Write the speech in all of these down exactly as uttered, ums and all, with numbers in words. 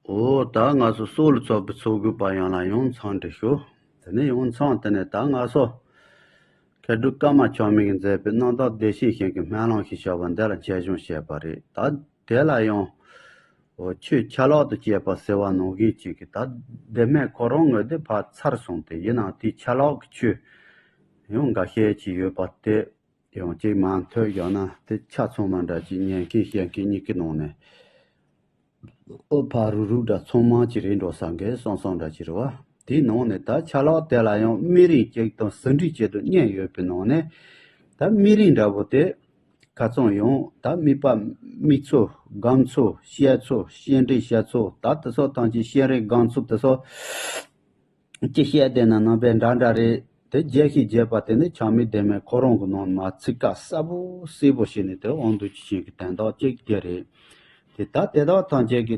འོ་ད་ང་ཚོ་སྲོག་ལ་ཚོགས་པའི་ཚོགས་དགོས་པ་ཡང་ལ་ཡང་འཚམས་འདྲི་ཞུ། དེ་ནས་ཡང་འཚམས་དེ་ནས་ད་ང་ཚོ་མཁས་གྲུབ་ཀརྨ་ཆགས་མེད་ཀྱིས་མཛད་པའི་རྣམ་དག་བདེ་གཤེགས་ཞིང་གི་སྨོན་ལམ་ཞེས་བྱ་བ་འདི་ལ་མཇལ་བྱུང་བཤད་པ་རེད། ད་དེ་ལ་ཡང་འོ་ཆོས་ཆ་ལག་ཏུ་སྤྱད་པ་ཟེར་བ་ནང་བཞིན་ཅིག་གི་ད་བདེ་སྨོན་ཁོ་རང་ངོས་དེ་ཕར་ཚར་སོང་སྟེ་ཡིན་ནའང་དེའི་ཆ་ལག་གི་ཆོས་ཡང་འགའ་ཤས་ཅིག་ཡོད་པ་དེ། ཡང་གཅིག་མ་མཐུན་ཡང་ན་དེ་ཆ་ཚང་མ་འདྲ་ཅིག་ཉན་མཁན་བཤད་མཁན་གཉིས་ཀྱི་ནང་ནས་ཨོ་ཕ་རུ་རུ་འདྲ་ཚང་མ་ཅིག་རེད་འགྲོ་ས་འགའི་སང་སང་འདྲ་ཅིག་རེད་བ། དེའི་ནང་ནས་ད་ཆ་ལག་དེ་ལ་ཡང་སྨན་རིན་གཅིག་དང་ཟིན་བྲིས་གཅིག་ཏུ་གཉིས་ཡོད་པའི་ནང་ནས་ད་སྨན་རིན་འདྲ་པོ་དེ་ཁ་ཚང་ཡང་ད་སྨན་པ་སྨན་ཚོགས་སྒོམ་ཚོགས་བཤད་ཚོགས་བཤད་འདྲེན་བཤད་ཚོགས་ད་དེ་ཚོ་ཐམས་ཅད་བཤད་རིགས་སྒོམ་ཚོགས་དེ་ཚོ། ཅི་བཤད་བསྡད་ན་ནང་པའི་འདྲ་འདྲ་རེད། དེ་རྒྱས་ཤིང་རྒྱས་པ་དེ་ནི་ཆགས་མེད་བདེ་སྨོན་ཁོ་རང་གི་ནང་མ་ཚིག་ཁ་གསལ་པོ་གསལ་པོ་བྱས་ནས་དེ་དབང་དུ་ཅི་བྱེད་ཀྱི་དོན་དག་ཅིག་དེ་རེད། དེ་ད་དེ་དག་ཐམས་ཅད་ཀྱི་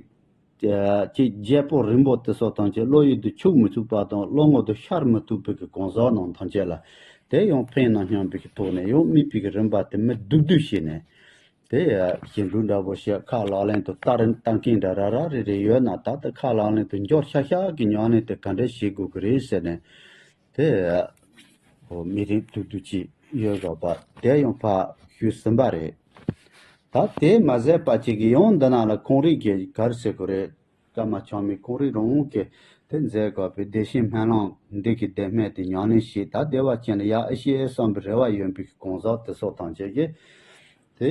ཅིག་རྒྱས་པོ་རིང་པོ་དེ་སོགས་ཐམས་ཅད་བློ་ཡུལ་དུ་ཆུད་མི་ཚུགས་པ་དང་བློ་ངོ་དུ་ཤར་མི་ཐུབ་པའི་གི་གང་ཟག་རྣམས་ཐམས་ཅད་ལ་དེ་ཡང་ཕན་ན་སྙམ་པའི་གི་ཐོག་ནས་ཡང་དམིགས་པའི་གི་རིམ་པ་དེ་མི་སྡུག་སྡུག་བྱས་ནས། དེ་ཡ་ཞིབ་འཇུག་འདྲ་པོ་བྱས་ཁ་ལག་ལེན་དུ་བསྟར་བསྟར་མཁན་འདྲ་ར་ར་རེ་རེ་ཡོད་ན་ད་ལྟ་ཁ་ལག་ལེན་དུ་འཇོག་ཤག་ཤག་གི་ཉམས་ལེན་དེ་ག་འདྲ་བྱེད་དགོས་ཀྱི་རེད་ཟེར་ནས་དེ་ཡ་མི་རིགས་ཐུག་ཐུག་ཅིག་ཡོད་དགོས་པ་དེ་ཡང་ཕར་ཞུས་ཟིན་པ་རེད། ད་དེ་མ་ཟད་པ་ཅིག་གི་ཡང་འདི་ནང་ལ་ཁོང་རིགས་ཀྱི་ག་རེ་ཟེར་དགོས་རེད། ཀརྨ་ཆགས་མེད་ཁོང་རང་རང་གིས་དེ་མཛད་དགོས་པའི་བདེ་གཤེགས་སྨོན་ལམ་འདི་གི་བདེ་སྨོན་དེ་ཉམས་ལེན་བྱས་ད་བདེ་བ་ཅན་ལ་ཡར་ཨེ་ཤེས་ཨེ་བསམ་པའི་རེ་བ་ཡོད་པའི་གང་ཟག་དེ་ཚོ་ཐམས་ཅད་ཀྱིས་དེ་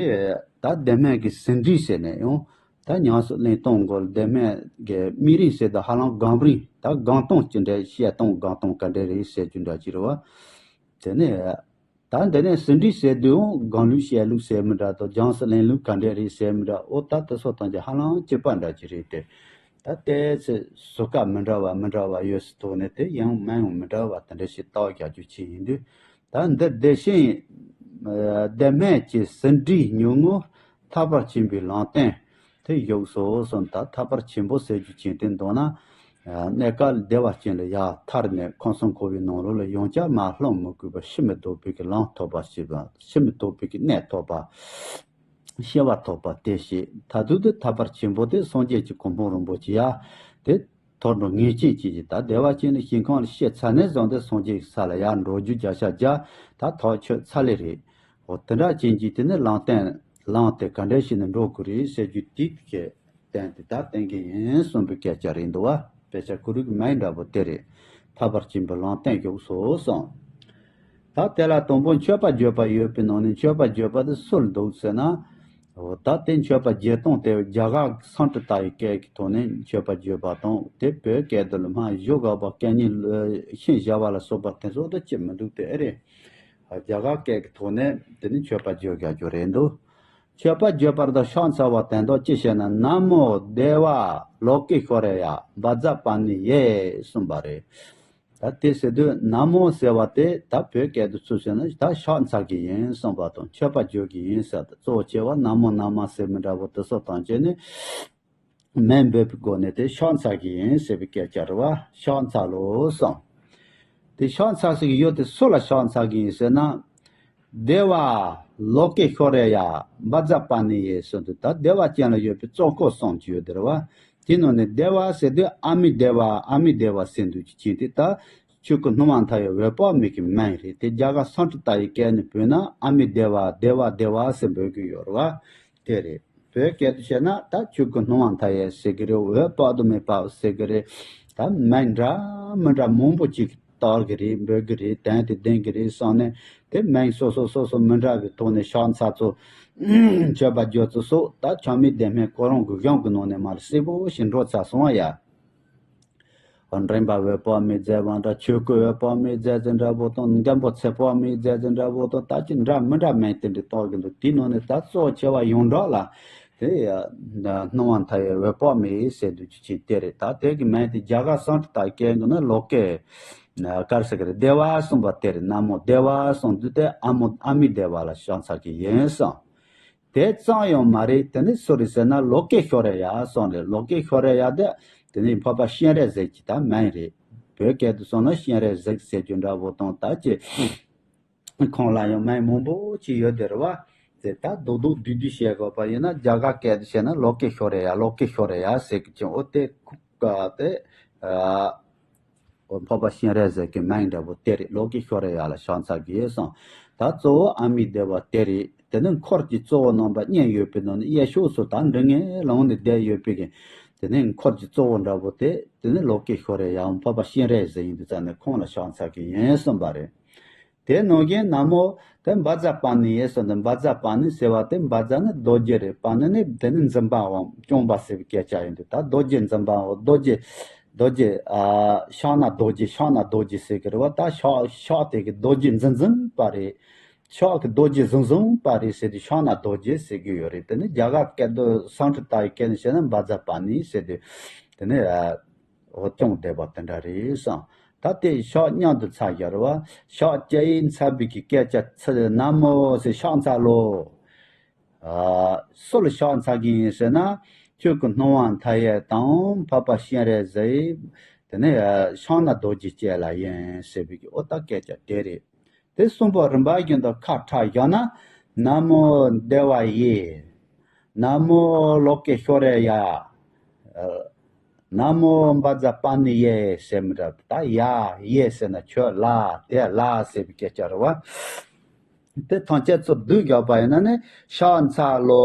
ད་བདེ་སྨོན་གྱི་ཟིན་བྲིས་ཟེར་ནས་ཡང་ད་ཉམས་སུ་ལེན་སྟངས་སྐོར་བདེ་སྨོན་གྱི་སྨན་རིན་ཟེར་དུས་ཧ་ལམ་སྒོམ་རིན་ད་སྒོམ་སྟངས་ཅི་འདྲ་བཤད་སྟངས་སྒོམ་སྟངས་ག་འདྲ་རེད་ཟེར་རྒྱུ་འདྲ་ཅིག་རེད་བ། དེ་ནས། ད་འདི་ནས་ཟིན་བྲིས་ཟེར་དུས་སྒོམ་ལུགས་བཤད་ལུགས་ཟེར་མི་འདྲ་དང་སྦྱངས་སུ་ལེན་ལུགས་ག་འདྲ་རེད་ཟེར་མི་འདྲ་ཨོ་ད་དེ་ཚོ་ཐམས་ཅད་ཧ་ལམ་གཅིག་པ་འདྲ་ཅིག་རེད་དེ། ད་ལྟའི་ཚེ་བཟོ་ལྟ་མི་འདྲ་བ་མི་འདྲ་བ་ཡོད་སྲིད་དོ་ནས་དེ་ཡང་སྨན་ཡང་མི་འདྲ་བ་དེ་འདྲ་ཞིག་བཏགས་རྒྱག་རྒྱུ་ཅིག་ཡིན་དུས། ད་འདི་བདེ་གཤེགས་བདེ་སྨོན་གྱི་ཟིན་བྲིས་ཉུང་ངུ་ཐར་པར་ཕྱིན་པའི་ལམ་སྟོན། དེ་བཞུགས་སོ་གསུངས། ད་ཐར་པར་ཆེན་པོ་ཟེར་རྒྱུ་ཅན་དེ་མདོར་ན། གནས་སྐབས་བདེ་བ་ཅན་ལ་ཡར་ཐར་ནས་ཁམས་གསུམ་འཁོར་བའི་ནང་ལོགས་ལ་ཡང་བསྐྱར་མར་ལྷུང་མི་དགོས་པར་ཤི་མི་ལྡོག་པའི་གི་ལམ་ཐོབ་པ་ཞེས་པ་ཤི་མི་ལྡོག་པའི་གི་གནས་ཐོབ་པ། ཤི་བ་ཐོབ་པ་དེ་ཞེས་ད་དུང་དེ་ཐར་པར་ཆེན་པོ་དེ་སངས་རྒྱས་ཀྱི་གོ་འཕང་རིན་པོ་ཆེ་ཡར་དེ་ཐོབ་འགྲོ་ངེས་ཅན་ཅིག་ཡིན། ད་བདེ་བ་ཅན་ལ་ཞིང་ཁམས་ལ་སྐྱེས་ཚར་ནས་བཟུང་སྟེ་སངས་རྒྱས་ཀྱི་ས་ལ་ཡར་འགྲོ་རྒྱུ་བརྒྱ་ཆ་བརྒྱ་ད་ཐག་ཆོད་ཚར་ལེ་རེད། འོ་དེ་འདྲ་ཅན་གྱི་དེ་ནི་ལམ་སྟོན་ལམ་དེ་ག་འདྲ་ཞིག་ནས་འགྲོ་དགོས་རེད་ཟེར་རྒྱུ་དེ་གི་བསྟན་ཏེ་ད་བསྟན་གྱི་ཡིན་གསུངས་པའི་སྐད་ཆ་རེད་འདུག་བ། དཔེ་ཆ་ཁོ་རང་གི་མིང་འདྲ་པོ་དེ་རེད། ཐར་པར་ཕྱིན་པའི་ལམ་སྟོན་བཞུགས་སོ་གསུངས། ད་དེ་ལ་དང་པོ་མཆོད་པ་བརྗོད་པ་ཡོད་པའི་ནང་ནས་མཆོད་པ་བརྗོད་པ་དེ་སུ་ལ་འདུག་ཟེར་ན། འོ་ད་དེ་མཆོད་པ་བརྗོད་སྟངས་དེ་རྒྱ་གར་སཾ་སྐྲྀ་ཏ་ཡི་སྐད་ཀྱི་ཐོག་ནས་མཆོད་པ་བརྗོད་པ་དང་དེ་བོད་སྐད་དུ་ལ་མ་བཞུགས་དགོས་པ་སྐད་གཉིས་ཤིང་བཞག་པ་ལ་སོགས་པ་དེ་ཚོ་དེ་ཅི་མི་འདུག་དེ་ཨེ་རེད། རྒྱ་གར་སྐད་ཀྱི་ཐོག་ནས་དེ་ནི་མཆོད་པ་བརྗོད་རྒྱག་རྒྱུ་རེད་འདུག་མཆོད་པ་བརྗོད་པར་དང་ཕྱག་འཚལ་བ་དོན་དག་ཅི་ཞེ་ན། ན་མོ་དེ་ཝ་ལོ་ཀེ་ཤྭ་ར་ཡ་བཛྲ་པཱ་ཎི་ཡེ་གསུངས་པ་རེད། ད་དེ་ཟེར་དུས་ན་མོ་ཟེར་བ་དེ་ད་བོད་སྐད་དུ་ཚུར་ཟེར་ན་ད་ཕྱག་འཚལ་གྱི་ཡིན་གསུངས་པ་དང་མཆོད་པ་བརྗོད་ཀྱི་ཡིན་ཟེར་ད་གཙོ་བོ་ཆེ་བ་ན་མོ་ན་མ་ཟེར་མི་འདྲ་བོ་དེ་ཚོ་དང་བཅས་ནས། མིང་འབོད་པའི་སྒོ་ནས་དེ་ཕྱག་འཚལ་གྱི་ཡིན་ཟེར་བའི་སྐད་ཆ་རེད་བ། ཕྱག་འཚལ་ལོ་གསུངས། དེ་ཕྱག་འཚལ་ཟེར་གྱི་ཡོད་དེ་སུ་ལ་ཕྱག་འཚལ་གྱི་ཡིན་ཟེར་ན། དེ་ཝ་ལོ་ཀེ་ཤྭ་ར་ཡ་བཛྲ་པཱ་ཎི་ཡེ་གསུངས་དུས་ད་བདེ་བ་ཅན་ལ་ཡོད་པའི་གཙོ་འཁོར་གསུམ་ཅིག་ཡོད་དེ་རེད་བ། དེ་ནང་ནས་དེ་ཝ་ཟེར་དུས་ཨ་མི་དེ་ཝ་ཨ་མི་དེ་ཝ་ཟེར་འདུག་ཅིག་ཅིག་དེ་ད་ཆོས་སྐུ་སྣང་བ་མཐའ་ཡས་འོད་དཔག་མེད་ཀྱི་མིང་རེད། དེ་རྒྱ་གར་སཾ་སྐྲྀ་ཏ་ཡི་སྐད་ནས་བོས་ན་ཨ་མི་དེ་ཝ་དེ་ཝ་དེ་ཝ་ཟེར་འབོད་ཀྱི་ཡོད་རེད་བ། དེ་རེད། བོད་སྐད་དུ་བཤད་ན་ད་ཆོས་སྐུ་སྣང་བ་མཐའ་ཡས་ཟེར་གི་རེད། འོད་དཔག་ཏུ་མེད་པ་ཟེར་གི་རེད། ད་མིང་འདྲ་མི་འདྲ་མང་པོ་ཅིག་བཏགས་གི་རེད། འབོད་གི་རེད། དོན་དེ་ལྡན་གི་རེད་བསམ་ནས་དེ་མིང་སོ་སོ་སོ་སོ་མི་འདྲ་བའི་ཐོག་ནས་ཕྱག་འཚལ་ཚོ་མཆོད་པ་བརྗོད་ཚོ་སོགས་ད་ཆགས་མེད་བདེ་སྨོན་ཁོ་རང་གི་གཞུང་གི་ནང་ནས་མར་གསལ་པོ་ཞིག་འགྲོ་ཚར་སོང་བ་ཡ། མགྲིན་པ་འོད་དཔག་མེད་མཛད་པ་འདྲ། ཆོས་སྐུ་འོད་དཔག་མེད་མཛད་ཚེ་འདྲ་པོ་དང་། མགོན་པོ་ཚེ་དཔག་མེད་མཛད་ཚེ་འདྲ་པོ་དང་། ད་ཅི་འདྲ་མི་འདྲ་མིང་དེ་འདྲ་བཏགས་ཀྱི་འདུག་དེའི་ནང་ནས་ད་གཙོ་ཆེ་བ་ཡོངས་གྲགས་ལ་དེ་ཡ་སྣང་བ་མཐའ་ཡས་འོད་དཔག་མེད་ཟེར་འདུག་ཅི་ཅི་དེ་རེད། ད་དེ་གི་མིང་དེ་རྒྱ་གར་སཾ་སྐྲྀ་ཏ་སྐད་གི་ནི་ལོ་ཀེ་ག་རེ་ཟེར་གི་རེད། དེ་ཝ་གསུངས་པ་དེ་རེད། ན་མོ་དེ་ཝ་གསུངས་དུས་དེ་ཨ་མོ་ཨ་མི་དེ་ཝ་ལ་ཕྱག་འཚལ་གི་ཡིན་གསུངས། དེ་ཙམ་ཡང་མ་རེད། དེ་ནི་སུ་རེད་ཟེར་ན་ལོ་ཀེ་ཤྭ་ར་ཡ་གསུངས་རེད། ལོ་ཀེ་ཤྭ་ར་ཡ་དེ་དེ་ནི་འཕགས་པ་སྤྱན་རས་གཟིགས་ཀྱི་ད་མིང་རེད། བོད་སྐད་དུ་སོང་ན་སྤྱན་རས་གཟིགས་ཟེར་རྒྱུ་འདྲ་པོ་དང་ད་ཅི་ཁོང་ལ་ཡང་མིང་མང་པོ་ཅིག་ཡོད་དེ་རེད་བ། ཟེར། ད་རྡོག་རྡོག་བསྡུས་བསྡུས་བཤད་དགོས་པ་ཡིན་ན། རྒྱ་གར་སྐད་དུ་བཤད་ན་ལོ་ཀེ་ཤྭ་ར་ཡ། ལོ་ཀེ་ཤྭ་ར་ཡ་ཟེར་གི་ཅིང་། འོ་དེ་ཁུག་ག་དེ། འོ་འཕགས་པ་སྤྱན་རས་གཟིགས་ཀྱི་མིང་འདྲ་པོ་དེ་རེད། ལོ་ཀེ་ཤྭ་ར་ཡ་ལ་ཕྱག་འཚལ་གི་ཡོད་གསུངས། ད་གཙོ་བོ་ཨ་མི་དེ་བ་དེ་རེད། དེ་ནས་འཁོར་གྱི་གཙོ་བོ་རྣམ་པ་བསྙེན་ཡོད་པའི་ནང་ནས་གཡས་ཕྱོགས་སུ་ད་འབྲིང་ངེ་ལངས་ནས་བསྡད་ཡོད་པའི་གི། དེ་ནས་འཁོར་གྱི་གཙོ་བོ་འདྲ་པོ་དེ། དེ་ནས་ལོ་ཀེ་ཤྭ་ར་ཡ་འཕགས་པ་སྤྱན་རས་གཟིགས་ཡིན་དུས་ཙང་ནས་ཁོང་ལ་ཕྱག་འཚལ་གི་ཡིན་གསུངས་པ་རེད། དེ་ནང་བཞིན་ན་མོ་དེ་བཛྲ་པཱ་ཎི་ཡེ་ཟེར་ནས། བཛྲ་པཱ་ཎི་ཟེར་བ་དེ། བཛྲ་ནི་རྡོ་རྗེ་རེད། པཱ་ཎི་ནི་དེ་ནི་འཛིན་པའམ་སྐྱོང་བ་ཟེར་བའི་སྐད་ཆ་ཡིན་དུས། ད་རྡོ་རྗེ་འཛིན་པའམ་རྡོ་རྗེ། རྡོ་རྗེ། ཨ། ཕྱག་ན་རྡོ་རྗེ། ཕྱག་ན་རྡོ་རྗེ་ཟེར་གི་རེད་བ། ད་ཕྱག་ཕྱག་དེ་གི་རྡོ་རྗེ་འཛིན་འཛིན་པ་རེད། ཕྱག་གི་རྡོ་རྗེ་བཟུང་བཟུང་པ་རེད་ཟེར་དུས་ཕྱག་ན་རྡོ་རྗེ་ཟེར་གི་ཡོད་རེད། དེ་ནི་རྒྱ་གར་སྐད་དུ་སཾ་སྐྲྀ་ཏ་ཡི་སྐད་ནས་བཤད་ན་བཛྲ་པཱ་ཎི་ཟེར་དུས། དེ་ནི། ཨ། འོ་སྐྱོང་བསྡད་པ་དེ་འདྲ་རེད་གསུངས། ད་དེ་ཕྱག་མཉམ་དུ་འཚལ་བཞག་རེད་བ། ཕྱག་རྒྱ་ཡིས་འཚལ་བའི་གི་སྐད་ཆ་ཚིག་ན་མོ་ཟེར་ཕྱག་འཚལ་ལོ། ཨ། སུ་ལ་ཕྱག་འཚལ་གི་ཡིན་ཟེར་ན། ཆོས་སྐུ་སྣང་བ་མཐའ་ཡས་དང་འཕགས་པ་སྤྱན་རས་གཟིགས། དེ་ནས་ཕྱག་ན་རྡོ་རྗེ་བཅས་ལ་ཡིན་ཟེར་བའི་གི་འོ་ད་སྐད་ཆ་དེ་རེད། དེ་གསུམ་པོ་རིམ་པ་བཞིན་དུ་ཁ་ཕྲལ་བཞག་ན། ན་མོ་དེ་བ་ཡེ། ན་མོ་ལོ་ཀེ་ཤྭ་ར་ཡ། ན་མོ་བཛྲ་པཱ་ཎི་ཡེ་ཟེར་མི་འདྲ། ད་ཡ་ཡེ་ཟེར་ན་ཁྱོད་ལ། དེ་ལ་ཟེར་བའི་སྐད་ཆ་རེད་བ། དེ་ཐམས་ཅད་ཚུར་བསྡུས་བཞག་པ་ཡིན་ན་ནི། ཕྱག་འཚལ་ལོ།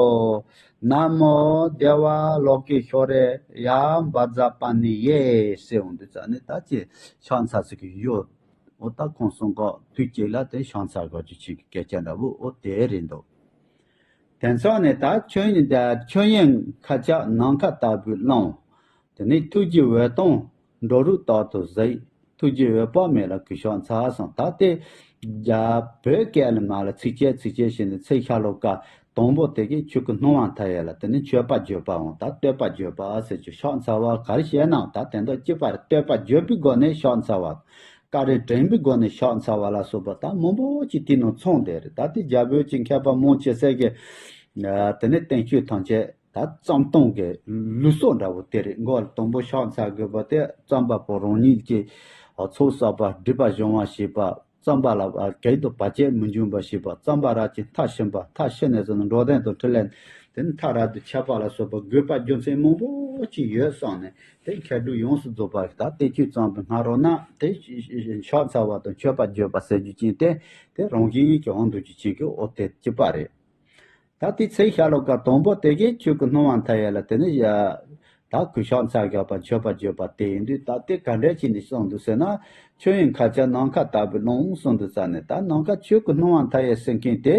ན་མོ་དེ་བ་ལོ་ཀེ་ཤྭ་ར་ཡ་བཛྲ་པཱ་ཎི་ཡེ་ཟེར་འོང་དུས་ཙང་ནི། ད་ཅི་ཕྱག་འཚལ་ཚིག་གི་ཡོད། འོ་ད་ཁོང་གསུམ་ཀ་དུས་གཅིག་ལ་དེ་ཕྱག་འཚལ་དགོས་ཀྱི་ཆེད་ཀྱི་སྐད་ཆ་འདྲ་བོ་འོ་དེ་རེད་འདུག། དེ་ཚོ་ནི་ད་ཆོས་དབྱིངས་དེ། ཆོས་དབྱིངས་མཁའ་ཁྱབ་ནམ་མཁའ་ལྟ་བུའི་ཀློང་། དེ་ནི་ཐུགས་རྗེའི་འོད་སྟོང་འགྲོ་རུ་རྟག་ཏུ་གཟིགས། ཐུགས་རྗེའི་འོད་དཔག་མེད་ལ་གུས་ཕྱག་འཚལ་གསུངས། ད་དེ་རྒྱ་བོད་སྐད་ལ་མ་ལ་ཚིགས་བཅད་ཚིགས་བཅད་བྱས་ནས་ཚིག་ཤ་ལོ་ཀ་དང་པོ་དེ་གིས་ཆོས་སྐུ་སྣང་བ་མཐའ་ཡས་ལ། དེ་ནི་མཆོད་པ་བརྗོད་པའམ་ད་བསྟོད་པ་བརྗོད་པ་ཟེར་གྱི། ཕྱག་འཚལ་བ་ག་རེ་བྱས་ན་ད་དེ་འདྲ་གཅིག་པ་རེད། བསྟོད་པ་བརྗོད་པའི་སྒོ་ནས་ཕྱག་འཚལ་བ། བཀའ་དྲིན་དྲན་པའི་སྒོ་ནས་ཕྱག་འཚལ་བ་ལ་སོགས་པ་ད་མང་པོ་ཅིག་དེའི་ནང་ཚང་བསྡད་རེད། ད་དེ་རྒྱ་བོད་ཀྱི་མཁས་པ་མང་ཆེ་ས་གིས། ཨ། དེ་ནི་བསྟན་བཅོས་ཐམས་ཅད་ད་བརྩམས་སྟངས་ཀྱི་ལུགས་སྲོལ་འདྲ་བོ་དེ་རེད། མགོ་ལ་དང་པོ་ཕྱག་འཚལ་དགོས་པ་དེ། བརྩམས་པ་པོ་རང་ཉིད་ཀྱིས་ཚོགས་བསགས་པ། སྒྲིབ་པ་སྦྱང་བ་བྱས་པ། བརྩམས་པ་ལ་གེགས་དང་བར་ཆད་མི་འབྱུང་བ་བྱས་པ། བརྩམས་པ་རང་གིས་མཐར་ཕྱིན་པ། མཐར་ཕྱིན་ནས་བཟུང་ནས་འགྲོ་དོན་དང་འཕྲིན་ལས། དེ་ནི་མཐར་རབ་ཏུ་ཁྱབ་པ་ལ་སོགས་པ་དགོས་པ་རྒྱུ་མཚན་མང་པོ་ཅིག་ཡོད་བསམ་ནས། དེ་མཁས་གྲུབ་ཡོངས་སུ་རྫོགས་པ་ཞིག་ད་བསྟན་བཅོས་བརྩམས་པའི་སྔ་རོལ་ན། དེ་ཕྱག་འཚལ་བ་དང་མཆོད་པ་བརྗོད་པ་ཟེར་རྒྱུ་ཅན་དེ། དེ་རང་བཞིན་གྱིས་འོང་འདུག་རྒྱུ་ཅན་གྱི་འོ་དེ་གཅིག་པ་རེད། ད་དེ་ཚིག་ཤ་ལོ་ཀ་དང་པོ་དེ་གིས་ཆོས་སྐུ་སྣང་བ་མཐའ་ཡས་ལ། དེ་ནི་ཡ་ད་གུས་ཕྱག་འཚལ་བཞག་པ། མཆོད་པ་བརྗོད་པ་དེ་ཡིན་དུས། ད་དེ་ག་འདྲ་བྱས་ནས་གསུངས་འདུག་ཟེར་ན། ཆོས་དབྱིངས་མཁའ་ཁྱབ་ནམ་མཁའ་ལྟ་བུའི་ཀློང་གསུངས་འདུག་ཟེར་ནས། ད་ནམ་མཁའ་ཆོས་སྐུ་སྣང་བ་མཐའ་ཡས་ཟེར་མཁན་དེ།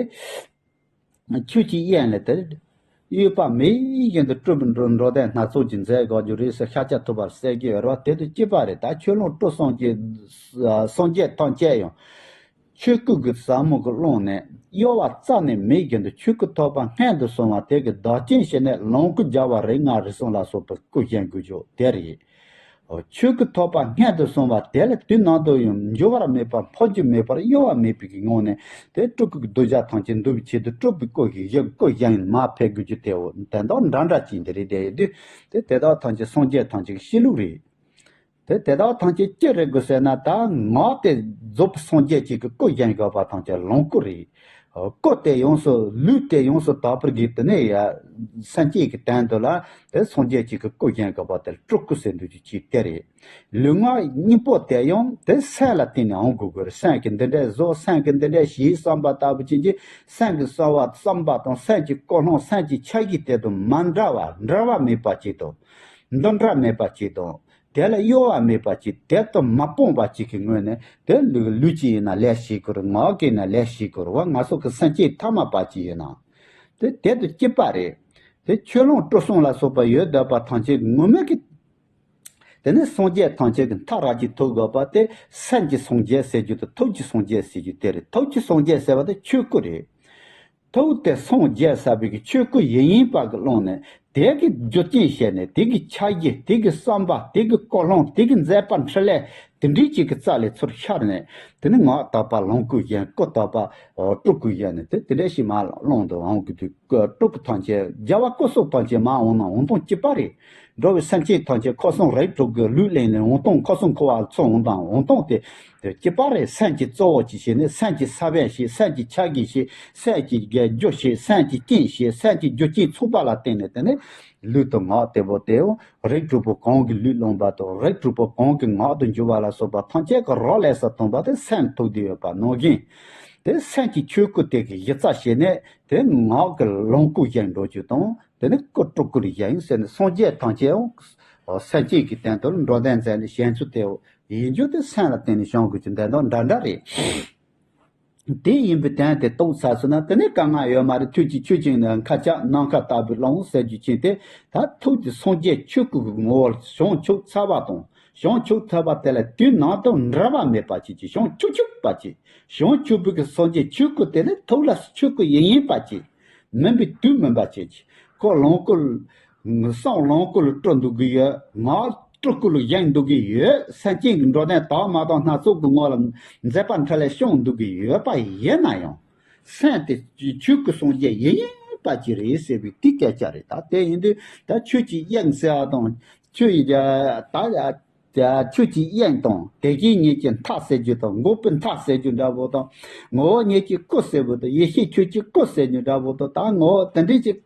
ཆོས་ཀྱི་དབྱིངས་ལ་དེར་གཡོ་བ་མེད་བཞིན་དུ་སྤྲུལ་པའི་འགྲོ་འགྲོ་དོན་སྣ་ཚོགས་ཀྱི་མཛད་དགོས་རྒྱུ་རེད་ཟེར་ཤཱཀྱ་ཐུབ་པ་གསལ་གྱི་ཡོད་རེད་བ། དེ་དང་གཅིག་པ་རེད། ད་ཆོས་ཀློང་དྲུག་སངས་རྒྱས། སངས་རྒྱས་ཐམས་ཅད་ཡང་ཆོས་སྐུ་གི་ཟབ་མོ་གི་ཀློང་ནས་གཡོ་བ་རྩ་ནས་མེད་བཞིན་དུ་ཆོས་སྐུ་ཐོབ་པ་སྔོན་དུ་སོང་བ་དེ་གི་བདག་རྐྱེན་བྱས་ནས་ལོངས་སྐུ་རྒྱལ་བ་རིགས་ལྔ་རིགས་གསུམ་ལ་སོགས་པའི་སྐུ་བཞེངས་དགོས་རྒྱུ་དེ་རེད། ཆོས་སྐུ་ཐོབ་པ་སྔོན་དུ་སོང་བ་དེ་ལ་དུས་ནམ་དུ་ཡང་འགྱུར་བ་མེད་པར། འཕོ་འགྱུར་མེད་པར། གཡོ་བ་མེད་པའི་གི་ངང་ནས། དེ་སྤྲུལ་སྐུ་གི་གདུལ་བྱ་ཐམས་ཅད་འདུལ་བའི་ཆེད་དུ་སྤྲུལ་པའི་སྐུ་ཞིག་བཞེངས། སྐུ་བཞེངས་མར་ཕེབས་དགོས་རྒྱུ་དེ་འོ་དེ་དག་འདྲ་འདྲ་ཅིག་འདི་རེད། དེ་ཡིན་དུས་དེ་དེ་དག་ཐམས་ཅད་སངས་རྒྱས་ཐམས་ཅད་ཀྱི་གཤིས་ལུགས་རེད། དེ་དེ་དག་ཐམས་ཅད་ཅི་རེད་དགོས་ཟེར་ན། ད་ངག་དེ་རྫོགས་པའི་སངས་རྒྱས་ཅིག་གི་སྐུ་བཞེངས་དགོས་པ་ཐམས་ཅད་ལོངས་སྐུ་རེད། སྐུ་དེ་ཡོངས་སུ། ལུས་དེ་ཡོངས་སུ་དག་པར་གྱུར་ཏེ་ནས་ཡ་སངས་རྒྱས་ཀྱི་དོན་དུ་ལ་དེ་སངས་རྒྱས་ཅིག་གི་སྐུ་བཞེངས་དགོས་པ་དེ་སྤྲུལ་སྐུ་ཟེར་འདུག་རྒྱུ་ཅིག་དེ་རེད། ལུས་ངག་གཉིས་པོ་དེ་ཡང་དེ་སེམས་ལ་བརྟེན་ནས་འོང་དགོས་དགོས་རེད། སེམས་ཀྱིས་འདི་འདྲས་བཟོ། སེམས་ཀྱིས་འདི་འདྲས་བྱེད་བསམ་པ་ལྟ་བུ་ཅན་གྱི། སེམས་ཀྱིས་གསོལ་བ་བརྩམས་པ་དང་། སེམས་ཀྱི་ཀུན་སློང་། སེམས་ཀྱི་འཆར་གཞི་དེ་དང་མ་འདྲ་བ། འབྲེལ་བ་མེད་པ་ཅིག་དང་། འདུ་འབྲལ་མེད་པ་ཅིག་དང་། དེ་ལ་གཡོ་བ་མེད་པ་ཅིག། དེ་དང་མ་སྤངས་པ་ཅིག་གི་ངོས་ནས་དེ་ལུས། ལུས་ཀྱིས་ཡིན་ན་ལས་བྱེད་དགོས་རེད། ངག་གིས་ཡིན་ན་ལས་བྱེད་དགོས་རེད་བ། ང་ཚོ་གི་སེམས་ཅན་ཐ་མལ་པ་ཅིག་ཡིན་ན། དེ་དེ་དང་གཅིག་པ་རེད། དེ་ཆོས་ཀློང་དྲུག་གསུམ་ལ་སོགས་པ་ཡོད་བསྡད་པ་ཐམས་ཅད་ངོ་མ་གི། དེ་ནི་སངས་རྒྱས་ཐམས་ཅད་ཀྱི་མཐའ་རབ་ཀྱིས་ཐོབ་དགོས་པ་དེ། སེམས་ཀྱི་སངས་རྒྱས་ཟེར་རྒྱུ་དང་ཐུགས་ཀྱི་སངས་རྒྱས་ཟེར་རྒྱུ་དེ་རེད། ཐུགས་ཀྱི་སངས་རྒྱས་ཟེར་བ་དེ་ཆོས་སྐུ་རེད། ཐུགས་དེ་སངས་རྒྱས་ས་བའི་གི་ཆོས་སྐུ་ཡིན་ཡིན་པ་གི་ཀློང་ནས། དེ་གི་རྒྱུ་རྐྱེན་བཤད་ནས། དེ་གི་ཆ་གཞི། དེ་གི་བསམ་པ། དེ་གི་ཀུན་སློང་། དེ་གི་མཛད་པ་འཕྲིན་ལས། དེ་འདྲའི་ཅིག་གི་རྩ་ལས་ཚུར་ཤར་ནས། དེ་ནི་ངག་དག་པ་ལོངས་སྐུའི་ཞིང་། སྐུ་དག་པ་སྤྲུལ་སྐུའི་ཞིང་ནས། དེ་དེ་འདྲ་ཞིག་མར་ལོངས་དུ་འོང་གི་དུས། སྤྲུལ་སྐུ་ཐམས་ཅད། རྒྱལ་བ་སྐུ་གསུམ་ཐམས་ཅད་མར་འོང་ན། འོང་སྟངས་གཅིག་པ་རེད། འགྲོ་བའི་སེམས་ཅན་ཐམས་ཅད་ཁམས་གསུམ་རིགས་དྲུག་གི་ལུས་ལེན་ནས། འོང་སྟངས་ཁམས་གསུམ་འཁོར་བ་ལ་ཚུར་འོང་སྟངས། འོང་སྟངས་དེ་དེ་གཅིག་པ་རེད། སེམས་ཀྱི་གཙོ་བོ་ཅིག་བྱས་ནས། སེམས་ཀྱི་ས་བོན་ཞིག་སེམས་ཀྱི་ཆ་གཞི་ཞིག་སེམས་ཀྱི་རྒྱུ་ཞིག་སེམས་ཀྱི་རྐྱེན་ཞིག་སེམས་ཀྱི་རྒྱུ་རྐྱེན་ཚོགས་པ་ལ་བརྟེན་ནས། དེ་ནས་ལུས་དང་ངག་དེ་པོ་དེའོ། རིགས་དྲུག་པོ་གང་གི་ལུས་བླངས་པ་དང་། རིགས་དྲུག་པོ་གང་གི་ངག་ཏུ་འགྱུར་བ་ལ་སོགས་པ་ཐམས་ཅད་ཀྱི་རོ་ལས་སུ་ཐོན་པ་དེ་སེམས་ཐུག་བསྡད་ཡོད་པ་ནང་བཞིན། དེ་སེམས་ཀྱི་ཆོས་སྐུ་དེ་གི་གཞི་རྩ་བྱས་ནས། དེ་ངག་གི་ལོངས་སྐུའི་ཞིང་འགྲོ་རྒྱུ་དང་། དེ་ནི་སྐུ་སྤྲུལ་སྐུའི་ཞིང་ཟེར་ནས། སངས་རྒྱས་ཐམས་ཅད་སེམས་ཅན་གྱི་དོན་དུ་འགྲོ་དོན་མཛད་ནས་བཞེངས་ཚུལ་དེའོ། ཡིན་རྒྱུ་དེ་སེམས་ལ་བརྟེན་ནས་བྱུང་དགོས་ཀྱི་དོན་དག་འདྲ་འདྲ་རེད། དེ་ཡིན་པའི་དོན་དེ་རྟོགས་ཚར་སོང་ན། དེ་ནས་དཀའ་ངལ་ཡོད་མ་རེད། དུས་ཀྱི་ཆོས་ཅན་ནི་མཁའ་ཁྱབ་ནམ་མཁའ་ལྟ་བུའི་ཀློང་ཟེར་རྒྱུ་ཅན་དེ། ད་ཐུགས་ཀྱི་སངས་རྒྱས་ཆོས་སྐུ་གི་ངོ་བོར་བྱང་ཆུབ་ཚར་བ་དང་། བྱང་ཆུབ་ཚར་བ་དེ་ལ་དུས་ནམ་དུ་འབྲལ་བ་མེད་པ་ཅིག་གི་བྱང་ཆུབ་ཆུབ་པ་ཅིག་བྱང་ཆུབ་པའི་གི་སངས་རྒྱས་ཆོས་སྐུ་དེ་ནི་ཐུགས་ལ་ཆོས་སྐུ་ཡིན་ཡིན་པ་ཅིག་མིན་པའི་དུས་མིན་པ་ཅིག་སྐུ་ལོངས་སྐུ། བསམ་ལོངས་སྐུ་ལ་སྤྲུལ་འདུག་གི་ཡོད། ངག་སྤྲུལ་སྐུ་ལ་བཞེངས་འདུག་གི་ཡོད། སེམས་ཅན་གྱི་འགྲོ་དོན་དག་མ་དག་སྣ་ཚོགས་ཀྱི་ངོ་ལ་མཛད་པ་འཕྲིན་ལས་སྐྱོང་འདུག་གི་ཡོད་པ་ཡིན་ན་ཡང་། སེམས་དེ་ཆོས་སྐུ་སངས་རྒྱས་ཡིན་ཡིན་པ་ཅིག་རེད་ཟེར་བའི་དེ་སྐད་ཆ་རེད། ད་དེ་ཡིན་དུས་ད་ཆོས་ཀྱི་དབྱིངས་ཟེར་བ་དང་། ཆོས་ཡི་ད། ཆོས་ཀྱི་དབྱིངས་དང་། དེ་བཞིན་ཉིད་ཀྱི་མཐའ་ཟེར་རྒྱུ་དང་། འགོག་པའི་མཐའ་ཟེར་རྒྱུ་འདྲ་པོ་དང་། ངོ་བོ་ཉིད་ཀྱི་སྐུ་ཟེར་བ་དང་། ཡེ་ཤེས་ཆོས་ཀྱི་སྐུ་ཟེར་རྒྱུ་འདྲ་པོ་དང་། ད་ངོ་བོ་དེ་འདྲའི་ཅིག་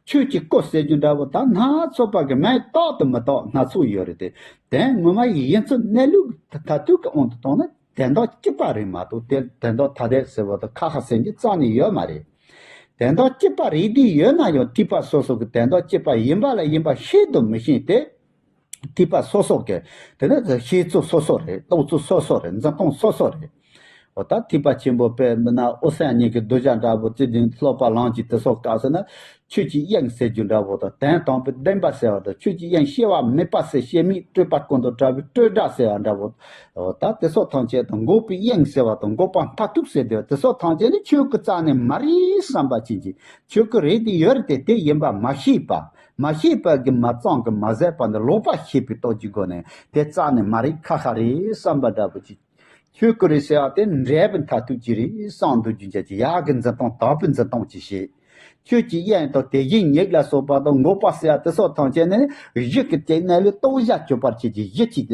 ཆོས་ཀྱི་སྐུ་ཟེར་རྒྱུ་འདྲ་པོ་དང་། སྣ་ཚོགས་པ་གི་མིང་བཏགས་དང་མི་བཏགས་སྣ་ཚོགས་ཡོད་རེད་དེ། དོན་ངོ་མ་ཡི་ཡིན་ཚུལ་གནས་ལུགས་མཐར་ཐུག་གི་དབང་དུ་བཏང་ན། དོན་དག་གཅིག་པ་རེད་མ་གཏོགས། དེ་དོན་དག་ཐ་དད་ཟེར་བ་དང་ཁ་ཁ་ཟེར་རྒྱུ་རྩ་ནས་ཡོད་མ་རེད། དོན་དག་གཅིག་པ་རེད་དེ་ཡོད་ན་ཡང་། ཐེག་པ་སོ་སོ་གི་དོན་དག་གཅིག་པ་ཡིན་པ་ལ་ཡིན་པ་ཤེས་དང་མི་ཤེས་དེ། ཐེག་པ་སོ་སོ་གི། དེ་ནི་ཤེས་ཚུལ་སོ་སོ་རེད། རྟོགས་ཚུལ་སོ་སོ་རེད། འཛིན་སྟངས་སོ་སོ་རེད། འོ་ད་ཐེག་པ་ཆེན་པོ་དཔེ་མི་སྲིད་ན་འོད་གསལ་གཉིས་ཀྱི་གདུལ་བྱ་འདྲ་པོ་ཅིག་དེ་སློབ་པ་ལམ་གྱི་དེ་སོགས་སྐབས་སུ་ན། ཆོས་ཀྱི་དབྱིངས་ཟེར་རྒྱུ་འདྲ་པོ་དང་། དོན་དམ་པའི་བདེན་པ་ཟེར་བ་དང་། ཆོས་ཀྱི་དབྱིངས་སྐྱེ་བ་མེད་པ་ཟེར། སྐྱེ་མེད་སྤྲོས་པ་ཀུན་ཏུ་བྲལ་བའི་སྤྲོས་བྲལ་ཟེར་བ་འདྲ་པོ། འོ་ད་དེ་སོགས་ཐམས་ཅད་དང་། འགོག་པའི་དབྱིངས་ཟེར་བ་དང་། འགོག་པ་མཐར་ཐུག་ཟེར་དེ། དེ་སོགས་ཐམས་ཅད་ནི་ཆོས་སྐུ་རྩ་ནས་མ་རེད་བསམ་པ་ཅན་གྱི། ཆོས་སྐུ་རེད་དེ་ཡོད་རེད་དེ། དེ་ཡིན་པ་མ་ཤེས་པ། མ་ཤེས་པ་གི་མ་ཙམ་གི་མ་ཟད་པ་འདི་ལོག་པ་ཤེས་པའི་སྟོབས་ཀྱི་སྒོ་ནས། དེ་རྩ་ནས་མ་རེད། ཁ་ཁ་རེད་བསམ་པ་འདྲ་པོ་ཅིག་ཆོས་སྐུ་རེད་ཟེར་བ་དེ་འབྲས་བུ་མཐར་ཐུག་ཅིག་རེད་བསམ་འདུག་རྒྱུ་འཇགས་ཀྱི། ཡག་གི་འཛིན་སྟངས། དག་པའི་འཛིན་སྟངས་ཅིག་བྱེད། ཆོས་ཀྱི་དབྱིངས་དང་། དེ་བཞིན་ཉིད་ལ་སོགས་པ་དང་། འགོག་པ་ཟེར་བ་དེ་སོགས་ཐམས་ཅད་ནི་གཞི་གི་སྟེང་ན་ལུས་རྟོགས་བྱ་གྱུར་པར་བྱེད་ཀྱི་གཞི་གཅིག་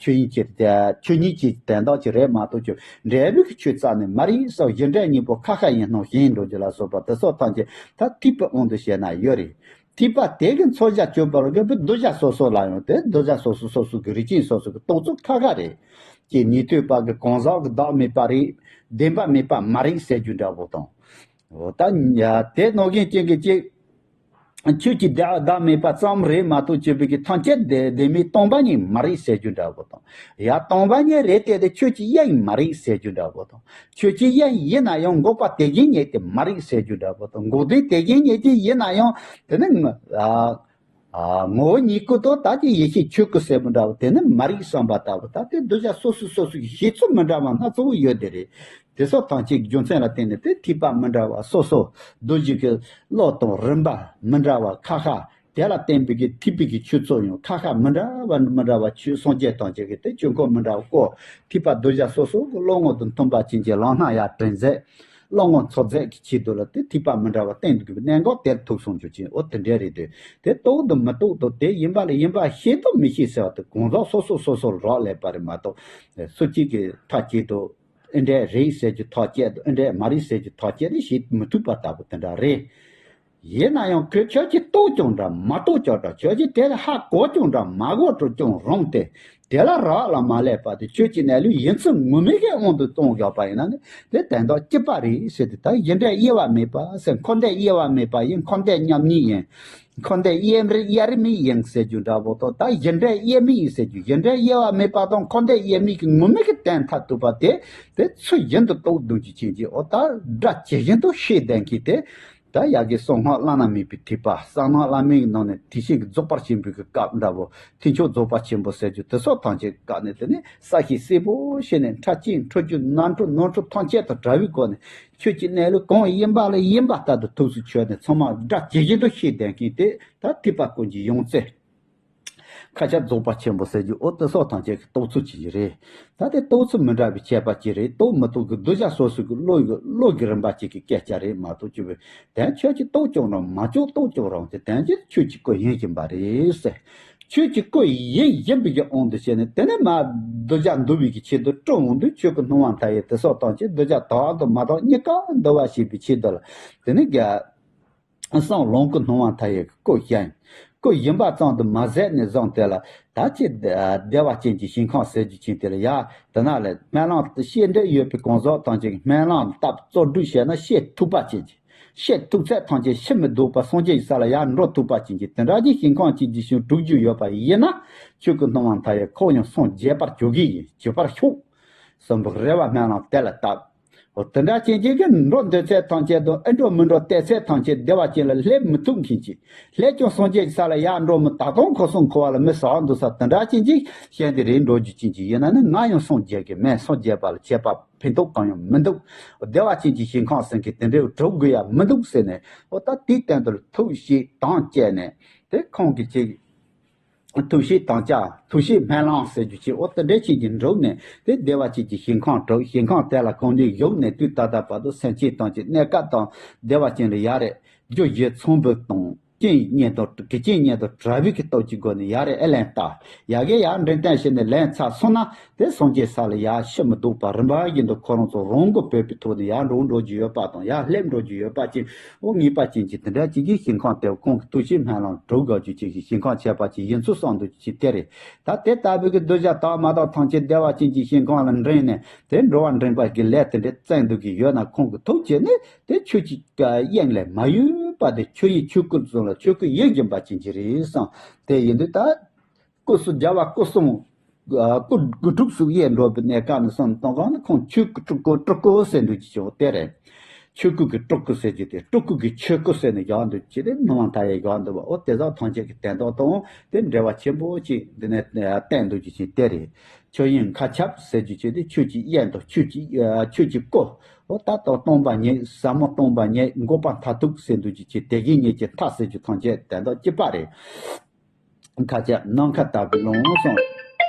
ཆོས་ཉིད་ཀྱི། ཆོས་ཉིད་ཀྱི་དོན་དག་ཅིག་རེད་མ་གཏོགས། ཆོས་འབྲས་བུ་གི་ཆོས་རྩ་ནས་མ་རེད་བསམ། གཞི་འབྲས་གཉིས་པོ་ཁ་ཁ་ཡིན་སྣང་ཞེན་འགྲོ་རྒྱུ་ལ་སོགས་པ་དེ་སོགས་ཐམས་ཅད་ད་ཐེག་པའི་དབང་དུ་བྱས་ན་ཡོད་རེད། ཐེག་པ་དེ་གི་མཚོན་བྱ་གྱུར་པར་འགོད་པའི་གདུལ་བྱ་སོ་སོ་ལ་ཡང་དེ། གདུལ་བྱ་སོ་སོ་སོ་སོ་གི་རིགས་ཅན་སོ་སོ་གི་རྟོགས་ཚུལ་ཁ་ཁ་རེད། ཀྱི་ཉན་ཐོས་པ་གི་གང་ཟག་གི་བདག་མེད་པ་རེད། བདེན་པ་མེད་པ་མ་རེད་ཟེར་རྒྱུ་འདྲ་པོ་དང་། འོ་ད་དེ་ནང་བཞིན་ཅན་གྱི་ཅིག་ཆོས་ཀྱི་བདག་བདག་མེད་པ་ཙམ་རེད་མ་གཏོགས། ཆོས་པའི་གི་ཐམས་ཅད་བདེན་བདེན་མེད་སྟོང་པ་ཉིད་མ་རེད་ཟེར་རྒྱུ་འདྲ་པོ་དང་། ཡ་སྟོང་པ་ཉིད་རེད་དེ། དེ་ཆོས་ཀྱི་དབྱིངས་མ་རེད་ཟེར་རྒྱུ་འདྲ་པོ་དང་། ཆོས་ཀྱི་དབྱིངས་ཡིན་ན་ཡང་འགོག་པ་དེ་བཞིན་ཉིད་དེ་མ་རེད་ཟེར་རྒྱུ་འདྲ་པོ་དང་། འགོག་བདེན་དེ་བཞིན་ཉིད་དེ་ཡིན་ན་ཡང་དེ་ནི་ང་ཨ། ཨ། ངོ་བོ་ཉིད་སྐུ་དང་། ད་ཀྱི་ཡེ་ཤེས་ཆོས་སྐུ་ཟེར་མི་འདྲ་བ་དེ་ནི་མ་རིག་བསམ་པ་ལྟ་བུ། ད་དེ་གདུལ་བྱ་སོ་སོ་སོ་སོའི་ཤེས་ཚུལ་མི་འདྲ་བ་སྣ་ཚོགས་ཡོད་དེ་རེད། དེ་སོགས་ཐམས་ཅད་ཀྱི་རྒྱུ་མཚན་ལ་བརྟེན་ནས་དེ་ཐེག་པ་མི་འདྲ་བ་སོ་སོ་རྡོ་རྗེ་གི་བློ་དང་རིམ་པ་མི་འདྲ་བ་ཁ་ཁ། དེ་ལ་བརྟེན་པའི་གི་ཐེག་པའི་གི་ཆོས་ཚོགས་ཡང་ཁ་ཁ་མི་འདྲ་བ་མི་འདྲ་བ། ཆོས་སངས་རྒྱས་ཐམས་ཅད་ཀྱི་དེ་ཆོས་འཁོར་མི་འདྲ་བ་བསྐོར། ཐེག་པ་གདུལ་བྱ་སོ་སོ་གི་བློ་ངོ་དང་མཐུན་པ་ཅན་གྱི་ལམ་སྣ་ཡར་དྲན་མཛད། བློ་ངོར་འཚོ་མཛད་ཀྱི་ཆེད་དུ་ལ་དེ་ཐེག་པ་མི་འདྲ་བ་བསྟན་དགོས་པའི་གནད་འགག་དེར་ཐུག་སོང་རྒྱུ་ཅན། འོ་དེ་འདྲ་རེད་དེ། དེ་རྟོགས་དང་མི་རྟོགས་དང་། དེ་ཡིན་པ་ལ་ཡིན་པ་ཤེས་དང་མི་ཤེས་ཟེར་བ་དེ་གང་ཟག་སོ་སོ་སོ་སོར་རག་ལས་པ་རེད་མ་གཏོགས། སུ་གཅིག་གིས་ཐག་བཅད་དུ་ཨེ་འདྲས་རེད་ཟེར་རྒྱུ་ཐག་བཅད་དུ། ཨེ་འདྲས་མ་རེད་ཟེར་རྒྱུ་ཐག་བཅད་དེ་བྱེད་མི་ཐུབ་པ་ལྟ་བུ་དེ་འདྲ་རེད། ཡིན་ན་ཡང་ཁོས་ཁྱོད་ཀྱིས་རྟོགས་ཀྱང་འདྲ། མ་རྟོགས་ཀྱང་འདྲ། ཁྱོད་ཀྱིས་དེ་ལ་ཧ་གོ་ཀྱང་འདྲ། མ་གོ་ཀྱང་རུང་སྟེ། དེ་ལ་རག་ལ་མ་ལས་པ་དེ། ཁྱོད་ཀྱི་གནས་ལུགས་ཡིན་ཚུལ་ངོ་མའི་གི་དབང་དུ་བཏང་བཞག་པ་ཡིན་ན་ནི། དེ་དོན་དག་གཅིག་པ་རེད་ཟེར་ཏེ། ད་གཞི་འབྲས་དབྱེ་བ་མེད་པ་ཟེར། འཁོར་འདས་དབྱེ་བ་མེད་པ་ཡིན། འཁོར་འདས་མཉམ་ཉིད་ཡིན། འཁོར་འདས་དབྱེར་དབྱེར་མེད་ཡིན་ཟེར་རྒྱུ་འདྲ་པོ་དང་། ད་གཞི་འབྲས་དབྱེར་མེད་ཡིན་ཟེར་རྒྱུ། གཞི་འབྲས་དབྱེ་བ་མེད་པ་དང་འཁོར་འདས་དབྱེར་མེད་ཀྱི་ངོ་མའི་གི་དོན་མཐར་ཐུག་པ་དེ། དེ་ཚུལ་བཞིན་དུ་རྟོགས་འདུག་རྒྱུ་ཅན་གྱི། འོ་ད་སྒྲ་ཇི་བཞིན་དུ་ཤེས་ལྡན་གྱི་དེ། ད་ཡ་གི་གསང་སྔགས་བླ་ན་མེད་པའི་ཐེག་པ། གསང་སྔགས་བླ་མེད་ཀྱི་ནང་ནས་དེ་བཞིན་གྱི་རྫོགས་པ་ཆེན་པོའི་གི་སྐབས་འདྲ་བོ། ཐེག་མཆོག་རྫོགས་པ་ཆེན་པོ་ཟེར་རྒྱུ་དེ་སོགས་ཐམས་ཅད་བཀག་ནས། དེ་ནས་ས་གཞི་སྲིད་པོ་ཞིག་ནས་ཁྲ་ཅན་ཁྲོ་ཆུ་ནག་ཁྲོ་ནོར་ཁྲོ་ཐམས་ཅད་དང་བྲལ་བའི་སྒོ་ནས། ཆོས་ཀྱི་གནས་ལུགས་གང་ཡིན་པ་ལ་ཡིན་པ་ལྟར་དུ་ཐུགས་སུ་ཆུད་ནས། ཚང་མ་སྒྲ་ཇི་བཞིན་དུ་ཤེས་ལྡན་མཁན་དེ་ད་ཐེག་པ་ཀུན་གྱི་ཡོན་ཏན། མཁའ་ཁྱབ་རྫོགས་པ་ཆེན་པོ་ཟེར་རྒྱུ་འོ་དེ་སོགས་ཐམས་ཅད་ཀྱི་རྟོགས་ཚུལ་ཅིག་རེད། ད་དེ་རྟོགས་ཚུལ་མི་འདྲ་བའི་ཁྱད་པར་ཅིག་རེད། རྟོགས་མི་རྟོགས་ཀྱི་གདུལ་བྱ་སོ་སོ་གི་བློ་ཡི་བློ་གི་རིམ་པ་ཅིག་གི་སྐད་ཆ་རེད་མ་གཏོགས། ཅི་བས་དོན་ཆོས་ཀྱི་རྟོགས་ཀྱང་རུང་མ་ཆོས་རྟོགས་ཀྱང་རུང་དེ་དོན་གྱི་ཆོས་ཀྱི་སྐུ་ཡིན་བཞིན་པ་རེད་ཟེར། ཆོས་ཀྱི་སྐུ་ཡིན་བཞིན་པའི་གི་དབང་དུ་བྱས་ནས། དེ་ནས་མ་གདུལ་བྱ་འདུལ་བའི་གི་ཆེད་དུ་སྤྲུལ་འོང་དུས། ཆོས་སྐུ་སྣང་བ་མཐའ་ཡས་དེ་སོགས་ཐམས་ཅད་གདུལ་བྱ་དག་དང་མ་དག་གཉིས་ཀ་འདུལ་བར་བྱེད་པའི་ཆེད་དུ་ལ། དེ་ནས་རྒྱ། གསང་ལོངས་སྐུ་སྣང་བ་མཐའ་ཡས་ཀྱི་སྐུ་བཞིན། སྐུ་ཡིན་པ་ཙམ་དུ་མ་ཟད་ནས་བཟུང་སྟེ་ལ། ད་ཅི་བདེ་བ་ཅན་གྱི་ཞིང་ཁམས་ཟེར་རྒྱུ་ཅན་དེ་ལ་ཡ། དེ་ན་ལ་སྨོན་ལམ་བཤད་འདོད་ཡོད་པའི་གང་ཟག་ཐམས་ཅད་ཀྱིས་སྨོན་ལམ་བཏབ་རྩོལ་སྒྲུབ་བྱས་ན་བཤད་ཐུབ་པ་ཅན་གྱི། བཤད་ཐུབ་ཚད་ཐམས་ཅད་ཕྱིར་མི་ལྡོག་པ་སངས་རྒྱས་ཀྱི་ས་ལ་ཡར་འགྲོ་ཐུབ་པ་ཅན་གྱི་དེ་འདྲ་གྱི་ཞིང་ཁམས་ཅན་གྱི་ཞིང་དྲུག་ཅུ་ཡོད་པ་ཡིན་ན། ཆོས་སྐུ་སྣང་བ་མཐའ་ཡས་ཁོ་ཡང་སངས་རྒྱས་པར་གྱུར་གྱི་ཡིན། གྱུར་པར་ཤོག་གསུམ་པོ་རེ་བ་སྨོན་ལམ་དེ་ལ་བཏབ། འོ་དེ་འདྲ་ཅན་ཅིག་གིས་འགྲོ་འདོད་ཚད་ཐམས་ཅད་དང་ཨེ་འགྲོ་མི་འགྲོ་བལྟས་ཚད་ཐམས་ཅད་བདེ་བ་ཅན་ལ་སླེབས་མི་ཐུབ་མཁན་ཅིག་སླེབས་ཀྱང་སངས་རྒྱས་ཀྱི་ས་ལ་ཡར་འགྲོ་མི་ད་དུང་ཁོ་སོང་ཁོ་བ་ལ་མི་ཟ་བ་འདུག་ས་དེ་འདྲ་ཅན་ཅིག་བཤད་འདི་རེད། འགྲོ་རྒྱུ་ཅན་ཅིག་ཡིན་ན་ནི་ང་ཡང་སངས་རྒྱས་ཀྱི་མེད། སངས་རྒྱས་པ་ལ་ཁྱད་པར་ཕན་ཐོགས་གང་ཡང་མི་འདུག་བདེ་བ་ཅན་གྱི་ཞིང་ཁམས་ཟེར་མཁན་དེ་འདྲའི་གྲུབ་དགོས་ཡ་མི་འདུག་ཟེར་ནས། འོ་ད་དེའི་སྟེང་དུ་ཐུགས་བཞེས་དང་བཅས་ནས་དེ་ཁོང་གིས་ཅིག་ཐུགས་བཞེས་དམ་བཅའ། ཐུགས་བཞེས་སྨོན་ལམ་ཟེར་རྒྱུ་ཅིག་འོ་དེ་འདྲ་ཅིག་གིས་འགྲུབ་ནས། དེ་བདེ་བ་ཅན་གྱི་ཞིང་ཁམས་གྲུབ། ཞིང་ཁམས་དེ་ལ་གང་ནས་བཞུགས་ནས་དུས་ད་ལྟ་བར་དུ་སེམས་ཅན་ཐམས་ཅད་གནས་སྐབས་དང་བདེ་བ་ཅན་ལ་ཡ་རེད། རྒྱུ་གཞི་ཚངས་པ་དང་རྐྱེན་གཉིས་དང་། གི་རྐྱེན་གཉིས་དང་བྲལ་བའི་གི་སྟོབས་ཀྱི་སྒོ་ནས་ཡ་རེད། ཨེ་ལན་ལྟ། ཡ་གི་ཡ་འདྲེན་བསྟན་བྱས་ནས་ལན་ཚར་སོང་ན། དེ་སངས་རྒྱས་ས་ལ་ཡ་ཕྱིར་མི་ལྡོག་པ་རིམ་པ་བཞིན་དུ་ཁོ་རང་ཚོ་རང་མགོ་སྦས་པའི་ཐོག་ནས་ཡར་འགྲོ་འགྲོ་རྒྱུ་ཡོད་པ་དང་། ཡར་སླེབས་འགྲོ་རྒྱུ་ཡོད་པ་ཅན། འོ་ངེས་པ་ཅན་གྱི་དེ་འདྲ་ཅིག་གི་ཞིང་ཁམས་དེ་ཁོང་གི་ཐུགས་བཞེས་སྨོན་ལམ་གྲུབ་དགོས་རྒྱུ་ཅིག་གི་ཞིང་ཁམས་ཁྱད་པར་ཅན་ཡིན་ཚུལ་གསུངས་འདུག་ཅིག་དེ་རེད། ད་དེ་ལྟ་བུའི་གི་གདུལ་བྱ་དག་མ་དག་ཐམས་ཅད་བདེ་བ་ཅན་གྱི་ཞིང་ཁམས་ལ་འདྲེན་ནས། དེ་འགྲོ་བ་འདྲེན་པ་གི་ལས་དེ་འདྲ་བཙན་འདུག་གི་ཡོད་ན། ཁོང་གི་ཐུགས་བྱས་ནས་དེ་ཆོས་ཀྱི་དབྱིངས་ལས་མ་གཡོས་པ་དེ་ཆོས་ཡིན། ཆོས་སྐུ་ཚོ་ལ་ཆོས་སྐུ་ཡིན་བཞིན་པ་ཅན་གྱི་རེད་བསམ། དེ་ཡིན་དུས་ད། སྐུ་གསུམ་རྒྱལ་བ་སྐུ་གསུམ། ཨ་སྐུ་དགུ་ཕྲུགས་སུ་དབྱེ་འགྲོ་བའི་གནས་སྐབས་ནས་བསམ་བཏང་གང་ན། ཁོང་ཆོས་སྐུ་སྤྲུལ་སྐུ་སྤྲུལ་སྐུ་ཟེར་འདུག་ཅིག་ཆེ་བོ་དེ་རེད། ཆོས་སྐུ་གི་སྤྲུལ་སྐུ་ཟེར་རྒྱུ་དེ། སྤྲུལ་སྐུ་གི་ཆོས་སྐུ་ཟེར་ནས་བཞག་འདུག་ཅིག་དེ་སྣང་བ་མཐའ་ཡས་བཞག་འདུག་བ། འོ་དེ་དག་ཐམས་ཅད་ཀྱི་དོན་དག་དང་དེ་འབྲེལ་བ་ཆེན་པོ་ཅིག་འདི་ནས་བསྟན་འདུག་ཅིག་ཅིག་དེ་རེད། ཆོས་དབྱིངས་མཁའ་ཁྱབ་ཟེར་རྒྱུ་ཅིག་དེ་ཆོས་ཀྱི་དབྱིངས་དང་ཆོས་ཀྱི་ཨ་ཆོས་ཀྱི་སྐུ། འོ་ད་ལྟ་སྟོང་པ་ཉིད། ཟབ་མོ་སྟོང་པ་ཉིད། འགོག་པ་མཐར་ཐུག་ཟེར་འདུག་ཅིག་ཅིག་དེ་བཞིན་ཉིད་ཀྱི་མཐའ་ཟེར་རྒྱུ་ཐམས་ཅད་དོན་དག་གཅིག་པ་རེད། མཁའ་ཁྱབ་ནམ་མཁའ་ལྟ་བུའི་ཀློང་གསུངས།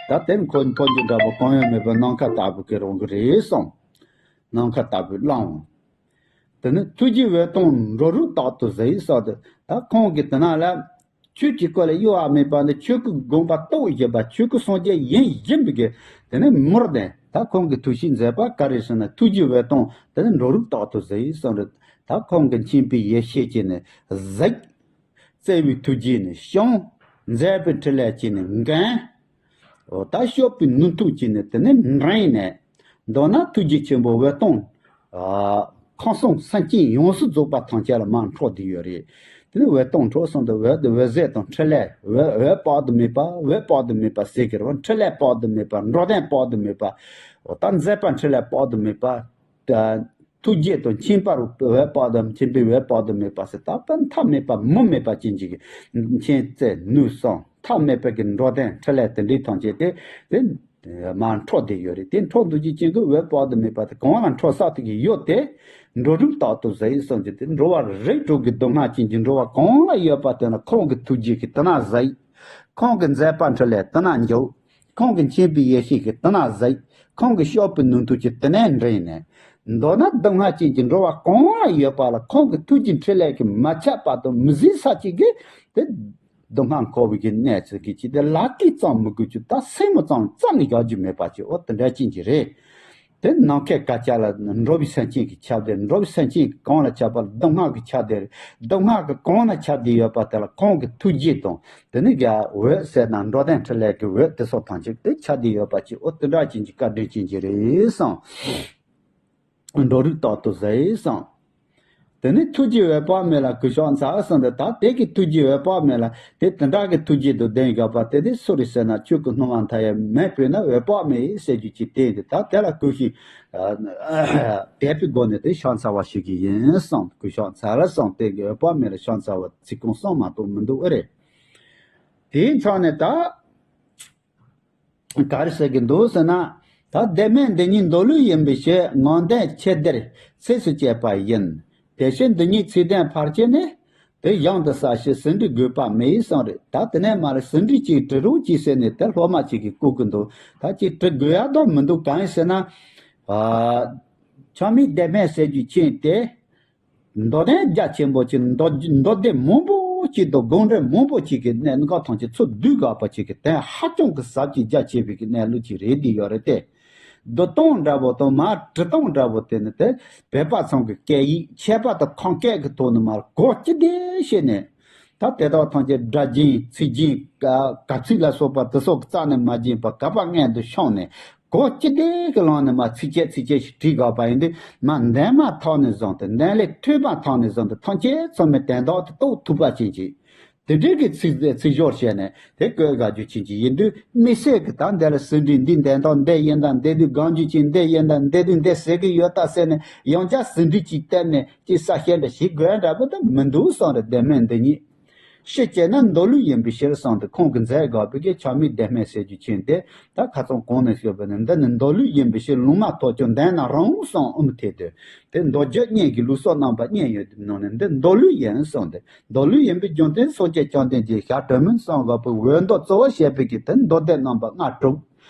ད་དེ་ཁོ་འཕོ་འགྱུར་འདྲ་པོ་གང་ཡང་མེད་པའི་ནམ་མཁའ་ལྟ་བུ་གི་རང་གི་རེད་གསུངས། ནམ་མཁའ་ལྟ་བུའི་ཀློང་། དེ་ནི་ཐུགས་རྗེའི་འོད་སྟོང་འགྲོ་རིགས་རྟག་ཏུ་གཟིགས་གསུངས་ཏེ། ད་ཁོང་གིས་དེ་ན་ལ་ཆོས་ཀྱི་སྐུ་ལ་གཡོ་བ་མེད་པ་ནི། ཆོས་སྐུ་དགོངས་པ་རྟོགས་བཞིན་པ། ཆོས་སྐུ་སངས་རྒྱས་ཡིན་བཞིན་པའི་གི་དེ་ནི་མུར་ནས། ད་ཁོང་གི་ཐུགས་བཞེད་མཛད་པ་ག་རེ་ཟེར་ན། ཐུགས་རྗེའི་འོད་སྟོང་དེ་ནི་འགྲོ་རིགས་རྟག་ཏུ་གཟིགས་གསུངས་རེད། ད་ཁོང་གི་མཁྱེན་པའི་ཡེ་ཤེས་ཀྱིས་ནི་གཟིགས། བརྩེ་བའི་ཐུགས་རྗེས་ནི་བསྐྱངས། མཛད་པའི་ཕྲིན་ལས་ཀྱིས་ནི་འགེངས། འོ་ད་སྐྱོབ་པའི་ནུས་མཐུ་གྱིས་ནི་དེ་ནི་འདྲེན་ནས། མདོར་ན་ཐུགས་རྗེ་ཆེན་པོའི་འོད་སྟོང་། ཨ་ཁམས་གསུམ་སེམས་ཅན་ཡོངས་སུ་རྫོགས་པ་ཐམས་ཅད་ལ་མར་འཕྲོ་བསྡུས་ཡོད་རེད། དེ་ནི་འོད་སྟོང་འཕྲོ་གསུངས་ཏེ། འོད་དེ་འོད་ཟེར་དང་ཕྲིན་ལས། འོད་འོད་དཔག་ཏུ་མེད་པ། འོད་དཔག་ཏུ་མེད་པ་ཟེར་གི་རེད་བ། ཕྲིན་ལས་དཔག་ཏུ་མེད་པ། འགྲོ་དོན་དཔག་ཏུ་མེད་པ། འོ་ད་མཛད་པ་ཕྲིན་ལས་དཔག་ཏུ་མེད་པ། ཐུགས་རྗེ་དང་མཁྱེན་པ་རུ་འོད་དཔག་ཏུ། མཁྱེན་པའི་འོད་དཔག་ཏུ་མེད་པ་ཟེར། ད་ལྟ་མཐའ་མེད་པ་མུ་མེད་པ་ཅན་གྱི་མཁྱེན་བརྩེ་ནུས་གསུམ་མཐའ་མེད་པའི་གི་འགྲོ་དོན་ཕྲིན་ལས་དེ་འདྲའི་ཐམས་ཅད་དེ་དེ་མར་འཕྲོ་བསྡད་ཡོད་རེད། དེ་འཕྲོ་འདུག་ཅིག་ཅན་གྱི་འོད་དཔག་ཏུ་མེད་པ་དེ་གང་ལ་འཕྲོ་ས་དེ་གི་ཡོད་དེ། འགྲོ་རིགས་རྟག་ཏུ་གཟིགས་གསུངས་ཀྱི་དེ། འགྲོ་བ་རིགས་དྲུག་གི་སྡུག་བསྔལ་ཅན་གྱི་འགྲོ་བ་གང་ལ་ཡོད་པ་དེ་ལ་ཁོང་གི་ཐུགས་རྗེ་གིས་དེ་ན་གཟིགས། ཁོང་གི་མཛད་པ་ཕྲིན་ལས་དེ་ན་འཇུག་ཁོང་གི་མཁྱེན་པའི་ཡེ་ཤེས་ཀྱིས་དེ་ན་གཟིགས། ཁོང་གི་སྐྱོབ་པའི་ནུས་མཐུ་གྱིས་དེ་ནས་འདྲེན་ནས། མདོར་ན་སྡུག་བསྔལ་ཅན་གྱི་འགྲོ་བ་གང་ལ་ཡོད་པ་ལ་ཁོང་གི་ཐུགས་ཀྱི་ཕྲིན་ལས་ཀྱིས་མ་ཆད་པ་དང་མི་ཟད་ས་ཅིག་གིས་དེ་སྡུག་བསྔལ་འཁོར་བའི་གི་གནས་ཚུལ་གྱི་ཅིག་དེ་ལག་གིས་བརྩམས་མི་དགོས་རྒྱུ། ད་སེམས་མི་བརྩམས་རྩ་ནས་བཞག་རྒྱུ་མེད་པ་ཅིག་འོ་དེ་འདྲ་ཅན་ཅིག་རེད། དེ་ནམ་མཁའི་སྐར་ཆ་ལ་འགྲོ་བའི་སེམས་ཅན་གྱི་ཁྱབ་བརྡལ། འགྲོ་བའི་སེམས་ཅན་གང་ལ་ཁྱབ་པ་ལ་སྡུག་བསྔལ་གྱི་ཁྱབ་བརྡལ། སྡུག་བསྔལ་གྱི་གང་ལ་ཁྱབ་བརྡལ་ཡོད་པ་དེ་ལ་ཁོང་གི་ཐུགས་རྗེ་དང་དེ་ནི་རྒྱ་འོད་ཟེར་ན་འགྲོ་དོན་ཕྲིན་ལས་ཀྱི་འོད་དེ་སོགས་ཐམས་ཅད་དེ་ཁྱབ་བརྡལ་ཡོད་པ་ཅིག་འོ་དེ་འདྲ་ཅན་གྱི་བཀའ་དྲིན་ཅན་ཅིག་རེད་གསུངས། འགྲོ་རིགས་རྟག་ཏུ་གཟིགས་གསུངས། དེ་ནི་ཐུགས་རྗེ་འོད་དཔག་མེད་ལ་གུས་ཕྱག་འཚལ་གསུངས་ཏེ། ད་དེ་གི་ཐུགས་རྗེ་འོད་དཔག་མེད་ལ་དེ་དེ་འདྲ་གི་ཐུགས་རྗེ་དང་ལྡན་དགོས་པ་དེ་དེ་སུ་རེད་ཟེར་ན། ཁྱོད་ཀྱི་སྣང་བ་མཐའ་ཡས་མེད་པས་ན་འོད་དཔག་མེད་ཟེར་རྒྱུ་ཅིག་བསྟན་ཏེ། ད་དེ་ལ་གུས་ཤིང་དད་པའི་སྒོ་ནས་དེ་ཕྱག་འཚལ་བ་ཞུ་གི་ཡིན་གསུངས། གུས་ཕྱག་འཚལ་གསུངས་ཏེ། འོད་དཔག་མེད་ལ་ཕྱག་འཚལ་བ་ཚིག་རྐང་གསུམ་མ་གཏོགས་མི་འདུག་ཨེ་རེད། དེའི་མཚམས་ནས་ད། ག་རེ་ཟེར་གྱི་འདུག་ཟེར་ན། ད་བདེན་མེད་འདི་ཉིད་མདོ་ལུགས་ཡིན་པའི་ཕྱིར་ངང་ལྡན་ཁྱེད་འདིར་ཚིགས་སུ་བཅད་པ་ཡིན། དེ་ཕྱིར་འདི་ཉིད་ཚིག་དོན་ཕལ་ཆེར་ནི། དེ་གཞུང་དུ་གསལ་བྱེད་ཟིན་བྲིས་དགོས་པ་མེད་གསུངས་རེད། ད་དེ་ནས་མར་ཟིན་བྲིས་ཅིག་འབྲི་རོགས་གྱིས་ཟེར་ནས་དེ་སློབ་མ་ཅིག་གིས་བསྐུལ་གྱི་འདུག་ད་ཅིག་འབྲི་དགོས་ཡག་དོན་མི་འདུག་གང་ཡིན་ཟེར་ན། ཨ། ཆགས་མེད་བདེན་མེད་ཟེར་རྒྱུ་ཅན་དེ། མདོ་སྡེ་རྒྱ་ཆེན་པོ་ཅིག་མདོ་མདོ་སྡེ་མང་པོ་ཅིག་དང་དགོངས་འགྲེལ་མང་པོ་ཅིག་གི་གནས་འགག་ཐམས་ཅད་ཚུར་བསྡུས་དགོས་པ་ཅིག་གི་དོན་ཧ་ཅང་གི་ཟབ་ཅིང་རྒྱ་ཆེ་བའི་གི་གནས་ལུགས་ཅིག་རེད་བསྡད་ཡོད་རེད་དེ། བསྡུ་སྟངས་འདྲ་པོ་དང་མར་འབྲི་སྟངས་འདྲ་པོ་དེ་ནི་དེ་བོད་པ་ཚང་གི་སྐད་ཡིག་ཁྱད་པར་དུ་ཁམས་སྐད་ཀྱི་ཐོག་ནས་མར་གོ་ཅི་བདེ་བྱས་ནས། ད་དེ་དག་ཐམས་ཅད་སྒྲ་རྒྱན་ཚིག་རྒྱན་ག་ག་ཚིག་ལ་སོགས་པ་དེ་སོགས་རྩ་ནས་མ་བརྗེད་པར་ག་པར་སྔོན་དུ་བཤམས་ནས་གོ་ཅི་བདེ་གི་ལམ་ནས་མར་ཚིགས་བཅད་ཚིགས་བཅད་ཞིག་བྲིས་དགོས་པ་ཡིན་དུས། མར་འདོན་མ་ཐག་ནས་བཟུང་སྟེ་འདོན་ལས་འཕྲོས་མ་ཐག་ནས་བཟུང་སྟེ་ཐམས་ཅད་ཚང་མས་དོན་དག་དེ་རྟོགས་ཐུབ་པ་ཅན་ཅིག་དེ་འདྲའི་གི་ཚིག་ཚིག་སྦྱོར་བྱས་ནས་དེ་བཀོད་དགོས་རྒྱུ་ཅན་ཅིག་ཡིན་དུས། དམིགས་བསལ་གྱི་ད་འདི་ལ་ཟིན་བྲིས་འདི་འདོན་སྟངས་འདི་ཡིན་ད། འདི་དུས་སྒང་རྒྱུ་ཅན་འདི་ཡིན་ད། འདི་དུས་འདི་ཟེར་གི་ཡོད་ད་ཟེར་ནས་ཡང་བསྐྱར་ཟིན་བྲིས་ཅིག་བལྟས་ནས་ཅིག་གསལ་བཤད་འདྲ་ཞིག་དགོས་འདྲ་པོ་ད་མི་འདུག་བསམ་རེད། བདེན་མེད་འདི་ཉིད། ཕྱིར་བྱས་ན་མདོ་ལུགས་ཡིན་པའི་ཕྱིར་གསུངས་ཏེ། ཁོང་གིས་མཛད་དགོས་པའི་གི་ཆགས་མེད་བདེན་མེད་ཟེར་རྒྱུ་ཅན་དེ། ད་ཁ་སང་གོང་ནས་ཞུས་པ་ནི་འདི་ནི་མདོ་ལུགས་ཡིན་པའི་ཕྱིར། ལུང་མ་ཐོབ་ཀྱང་འདོན་ན་རུང་གསུངས་འོ་མི་ཐེ་དོན་དེ། མདོ་རྒྱུད་སྙན་གྱི་ལུགས་སྲོལ་རྣམ་པ་གཉིས་ཡོད་པའི་ནང་ནས་འདི་མདོ་ལུགས་ཡིན་གསུངས་ཏེ། མདོ་ལུགས་ཡིན་པའི་རྒྱུ་མཚན་སངས་རྒྱས་བཅོམ་ལྡན་འདས་ཞལ་དྲི་མི་གསུང་དགོས་པའི་འོས་མདོ་གཙོ་བོ་བྱས་པའི་གི་དེ་མདོ་སྡེ་རྣམ་པ་ལྔ་དྲུག་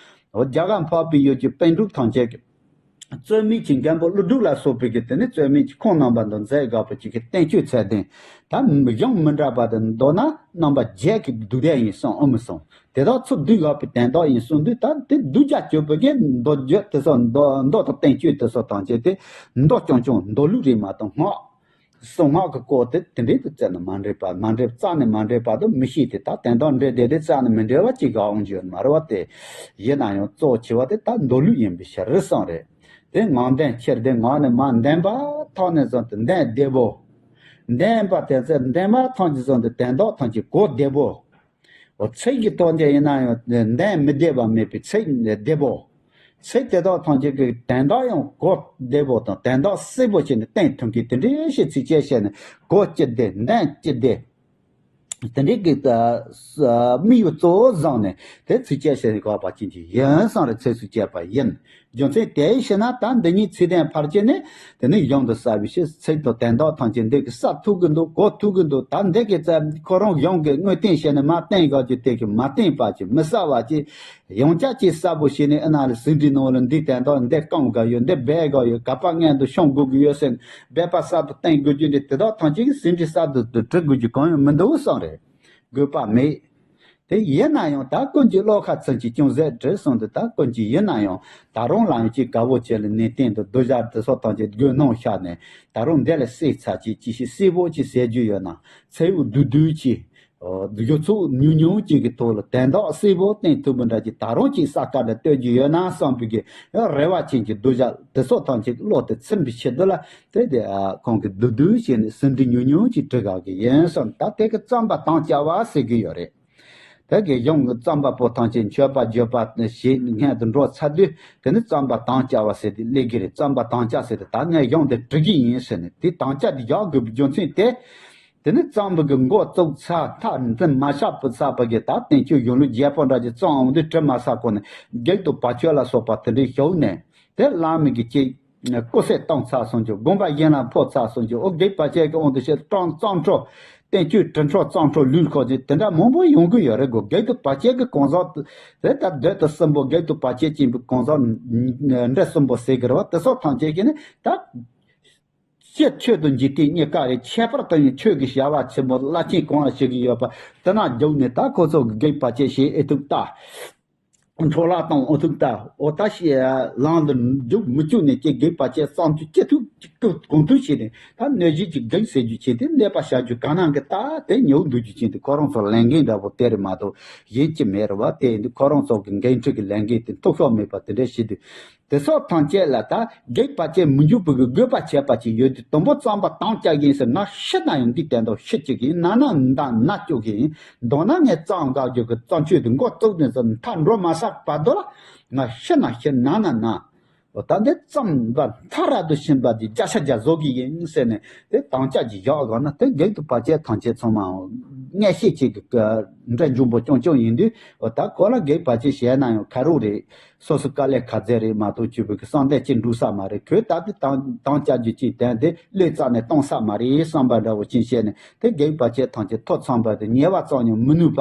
འོ་རྒྱ་གར་འཕགས་པའི་ཡུལ་གྱི་པཎ་གྲུབ་ཐམས་ཅད་ཀྱི། རྩོད་མེད་ཀྱི་མགོན་པོ་ཀླུ་སྒྲུབ་ལ་སོགས་པའི་གི་དེ་ནི་རྩོད་མེད་ཀྱི་ཁོང་རྣམ་པ་དང་མཛད་དགོས་པ་ཅིག་གི་བསྟན་བཅོས་ཚད་ལྡན། ད་གཞུང་མི་འདྲ་བ་དང་མདོར་ན་རྣམ་པ་བརྒྱད་ཀྱི་བསྡུས་གྲྭ་ཡིན་གསུངས་ཨོ་མི་གསུངས། དེ་དག་ཚུར་བསྡུས་ཡོད་པའི་དོན་དག་ཡིན་གསུངས་དུས། ད་དེ་བསྡུས་རྒྱ་གཅོད་པའི་གི་མདོ་རྒྱུད་དེ་སོགས་མདོ་མདོ་དང་བསྟན་བཅོས་དེ་སོགས་ཐམས་ཅད་དེ་མདོ་རྐྱང་རྐྱང་མདོ་ལུགས་རེད་མ་གཏོགས་སྔགས། གསང་སྔགས་ཀྱི་སྐོར་དེ་དེ་འདྲའི་དུ་བཙལ་ན་མ་འགྲིག་པ། མ་འགྲིག་རྩ་ནས་མ་འགྲིག་པ་དུ་མི་ཤེས་ཏེ། ད་དོན་དག་འགྲིག་བསྡད་དེ་རྩ་ནས་མི་འགྲིག་པ་ཅིག་ག་འོང་རྒྱུ་ཡོད་མ་རེད་བ། དེ་ཡིན་ན་ཡང་གཙོ་ཆེ་བ་དེ་ད་མདོ་ལུགས་ཡིན་པའི་ཕྱིར་གསུངས་རེད། དེ་ངང་འདོན་ཁྱེར་དེ་ངང་ནས་མར་འདོན་པ་ཐོག་ནས་བཟུང་སྟེ་འདོན་བདེ་པོ། འདོན་པ་དེ་ཚེ་འདོན་པ་ཐམས་ཅད་བཟུང་སྟེ་དོན་དག་ཐམས་ཅད་གོ་བདེ་པོ། འོ་ཚིག་གི་ཐོག་ནས་ཡིན་ན་ཡང་འདོན་མི་བདེ་བ་མེད་པའི་ཚིག་བདེ་པོ། ཚིག་དེ་དག་ཐམས་ཅད་ཀྱི་དོན་དག་ཡང་གོ་བདེ་པོ་དང་དོན་དག་གསལ་པོ་བྱས་ནས་བསྟན་ཐུབ་མཁན་དེ་འདྲའི་ཞིག་ཚིགས་བཅད་བྱས་ནས་གོ་ཅི་བདེ་འདོན་ཅི་བདེ། དེ་འདྲའི་གི་དམིགས་ཡུལ་གཙོ་བོ་བཟུང་ནས་དེ་ཚིགས་བཅད་བྱས་ནས་དགོས་པ་ཅན་གྱི་ཡིན་གསུངས་རེད། ཚིགས་སུ་བཅད་པ་ཡིན། རྒྱུ་མཚན་དེའི་ཕྱིར་ན་ད་འདི་ཉིད་ཚིག་དོན་ཕལ་ཆེར་ནི། དེ་ནི་གཞུང་དུ་གསལ་བའི་ཕྱིར། ཚིག་དང་དོན་དག་ཐམས་ཅད་འདི་གིས་གསལ་ཐུབ་ཀྱི་འདུག་གོ་ཐུབ་ཀྱི་འདུག་ད་འདི་གི་ཚེ་ཁོ་རང་གཞུང་གི་དངོས་བསྟན་བྱས་ནས་མར་བསྟན་དགོས་ཀྱི་དེ་གིས་མ་བསྟན་པ་ཅིག་མི་གསལ་བ་ཅིག་ཡང་བསྐྱར་ཅིག་གསལ་པོ་བྱས་ནས་ཨ་ན་ལ་ཟིན་བྲིས་ནང་ལ་འདི་དོན་དག་འདི་བསྐང་དགོས་ཡོད། འདི་སྦས་དགོས་ཡོད། ག་པར་སྔོན་དུ་བཤམས་དགོས་ཀྱི་ཡོད་ཟེར་ནས་འབད་པ་གསར་དུ་བསྟན་དགོས་རྒྱུ་འདི། དེ་དག་ཐམས་ཅད་ཀྱི་ཟིན་བྲིས་གསར་དུ་འབྲི་དགོས་རྒྱུ་གང་ཡང་མི་འདུག་བསམ་རེད། དགོས་པ་མེད། དེ་ཡིན་ན་ཡང་ད་ཀུན་གྱི་བློ་ཁ་ཚིམ་ཅིག་ཅུང་ཟད་བྲིས་སོང་དུས། ད་ཀུན་གྱི་ཡིན་ན་ཡང་ད་རུང་ལ་ཡང་ཅིག་དགའ་བོ་བྱས་ལ་ནན་ཏན་དུ་བསྡུ་བཞག་དེ་སོགས་ཐམས་ཅད་དགོས་སྣང་ཤར་ནས། ད་རུང་འདི་ལ་གསལ་ཚར་ཅིག་ཅི་ཞིག་གསལ་པོ་ཅིག་ཟེར་རྒྱུ་ཡོད་ན། ཚིག་འུ་བསྡུས་བསྡུས་ཅིག་འོ་བསྡུས་རྒྱུ་ཚོགས་ཉུང་ཉུང་ཅིག་གི་ཐོག་ལ་དོན་དག་གསལ་པོ་བསྟན་ཐུབ་པ་འདྲ་ཅིག་ད་རུང་ཅིག་གསལ་ཁ་འདྲ་གཏོད་རྒྱུ་ཡོད་ན་བསམ་པའི་གི་རེ་བ་ཅན་གྱི་བསྡུ་བཞག་དེ་སོགས་ཐམས་ཅད་བློ་དེ་ཚིམ་པའི་ཆེད་དུ་ལ། དེ་དེ་ཨ་ཁོང་གིས་བསྡུས་བསྡུས་བྱས་ནས་ཟིན་བྲིས་ཉུང་ཉུང་ཅིག་བྲི་དགོས་ཀྱི་ཡིན་གསུངས། ད་དེ་གི་རྩོམ་པ་དམ་བཅའ་བ་ཟེར་གྱི་ཡོད་རེད། དེ་གི་གཞུང་གི་རྩོམ་པ་པོ་ཐམས་ཅད་མཆོད་པ་བརྗོད་པ་ཞེས་སྔོན་དུ་འགྲོ་ཚར་དུས། དེ་ནི་རྩོམ་པ་དམ་བཅའ་བ་ཟེར་ཏེ་སླེབས་ཀྱི་རེད། རྩོམ་པ་དམ་བཅའ་ཟེར་ཏེ་ད་ངས་གཞུང་དེ་བྲི་གི་ཡིན་ཟེར་ནས་དེ་དམ་བཅའ་དེ་བཞག་དགོས་པའི་རྒྱུ་མཚན་དེ། དེ་ནི་རྩོམ་པ་གི་མགོ་བཙུགས་ཚར་མཐའ་འཛིན་མ་ཆགས་པའི་ཚར་བ་གི་ད་བསྟན་བཅོས་གཞུང་ལུགས་རྒྱས་པོ་འདྲ་ཅིག་རྩོམ་འོང་དུས་བྲི་མ་ཚར་གོང་ནས་བགེགས་དང་བར་ཆད་ལ་སོགས་པ་དེ་འདྲའི་ཞུགས་ནས། དེ་བླ་མ་གི་ཅིག་སྐུ་གསེར་བཏང་ཚར་སོང་ཅིག་དགོངས་པ་གཞན་ལ་འཕོ་ཚར་སོང་ཅིག་འོ་བགེགས་བར་ཆད་ཀྱི་དབང་དུ་བྱས་ཏེ་རྩོམ་རྩོམ་འཕྲོ། བསྟན་བཅོས་བྲི་འཕྲོ་རྩོམ་འཕྲོ་ལུས་ཁོག་ཅིག་དེ་འདྲ་མང་པོ་ཡོང་གི་ཡོད་རེད་གོ། བགེགས་དང་བར་ཆད་ཀྱི་གང་ཟག་དེ་ད་སྡོད་དང་གསུམ་པོ། བགེགས་དང་བར་ཆད་ཅན་པའི་གང་ཟག་འདྲེ་གསུམ་པོ་ཟེར་གི་རེད་བ། དེ་སོགས་ཐམས་ཅད་ཀྱིས་ནི་ད། སྤྱིར་ཆོས་དང་འཇིག་རྟེན་གཉིས་ཀ་རེད། ཁྱད་པར་དུ་ཡང་ཆོས་ཀྱི་བྱ་བ་ཆེན་པོ་རླབས་ཆེན་གང་ལ་བྱེད་ཀྱི་ཡོད་པ་དེ་ན་རྒྱུགས་ནས་ད་ཁོ་ཚོ་གི་བགེགས་བར་ཆད་ཞི་ཨེ་ཐུབ་ལྟ། འཕྲོ་བརླག་གཏོང་ཨེ་ཐུབ་ལྟ། འོ་ད་ཤི་ལམ་དུ་འཇུག་མི་བཅུག་ནས་ཀྱི་བགེགས་བར་ཆད་རྩོམ་རྒྱུ་ཅི་ཐུབ་ ཅིག་གོང་ཐུག་བྱས་ནས་ད་གནོད་བྱེད་ཀྱི་གེགས་སེལ་རྒྱུ་བྱས་ཏེ་ཀླད་པ་བྱ་རྒྱུ་ག་ན་གི་ད་དེ་ཉོ་འདུག་རྒྱུ་ཅན་དེ་ཁོ་རང་ཚོ་ལས་འགན་འདྲ་པོ་དེ་རེད་མ་གཏོགས་གཞན་ཅི་མེད་རེད་བ། དེ་ཡིན་དུས་ཁོ་རང་ཚོ་གི་འགན་འཁྲི་གི་ལས་འགན་དེ་ཐོབ་ཤོག་མེད་པ་དེ་འདྲ་བྱེད་དུས། དེ་སོགས་ཐམས་ཅད་ལ་ད་གེགས་བར་ཆད་མི་འཇུག་པའི་གི་དགོས་པ་བྱས་པ་ཅིག་ཡོད་དུས། དུམ་བུ་རྩོམ་པ་དང་བཅའ་གིན་ཟེར་ང་ཤི་ན་ཡང་འདི་དེ་འདྲ་ཤི་གཅིག་ཡིན། ན་ན་འདའ་ན་སྐྱོ་གི་ཡིན། མདོར་ན་ངས་རྩོམ་འགག་རྒྱུ་གི་རྩོམ་ཆོས་དེ་འགོ་བཙུགས་ནས་ཟེར་མཐའ་འགྲོ་མ་ས་བར་དུ་ལ་ང་ཤི་ན་ཤི་ན་ན་ན། འོ་ད་འདི་རྩོམ་པ་མཐའ་རབ་ཏུ་ཕྱིན་པ་འདི་བརྒྱ་ཆ་བརྒྱ་བཟོ་གི་ཡིན་ཟེར་ནས་དེ་དམ་བཅའ་ཅིག་བཞག་ག་ན་དེ་གེགས་དང་བར་ཆད་ཐམས་ཅད་ཚང་མ་ངེས་ཤེས་ཅིག་གི་འདྲ་འབྱུང་པོ་རྐྱང་རྐྱང་ཡིན་དུས། འོ་ད་ཁོ་ལ་གེགས་བར་ཆད་བྱས་ན་ཡང་ཁ་རོག་རེད། སོ་སོ་དཀའ་ལས་ཁ་ཟས་རེད་མ་གཏོགས་ཆོས་པའི་གི་བསམ་གཏན་ཅིག་འགྲུབ་ས་མ་རེད། ཁོས་ད་དེ་དམ་དམ་བཅའ་རྒྱུ་ཅིག་དེ་འདི་བློས་རྩ་ནས་གཏོང་ས་མ་རེད་བསམ་པ་འདྲ་བོ་ཅིག་བཤད་ནས་དེ་གེགས་བར་ཆད་ཐམས་ཅད་ཐོབ་ཚང་པ་དེ་ཉེ་བར་རྩོམ་ཡང་མི་ནུས་པ།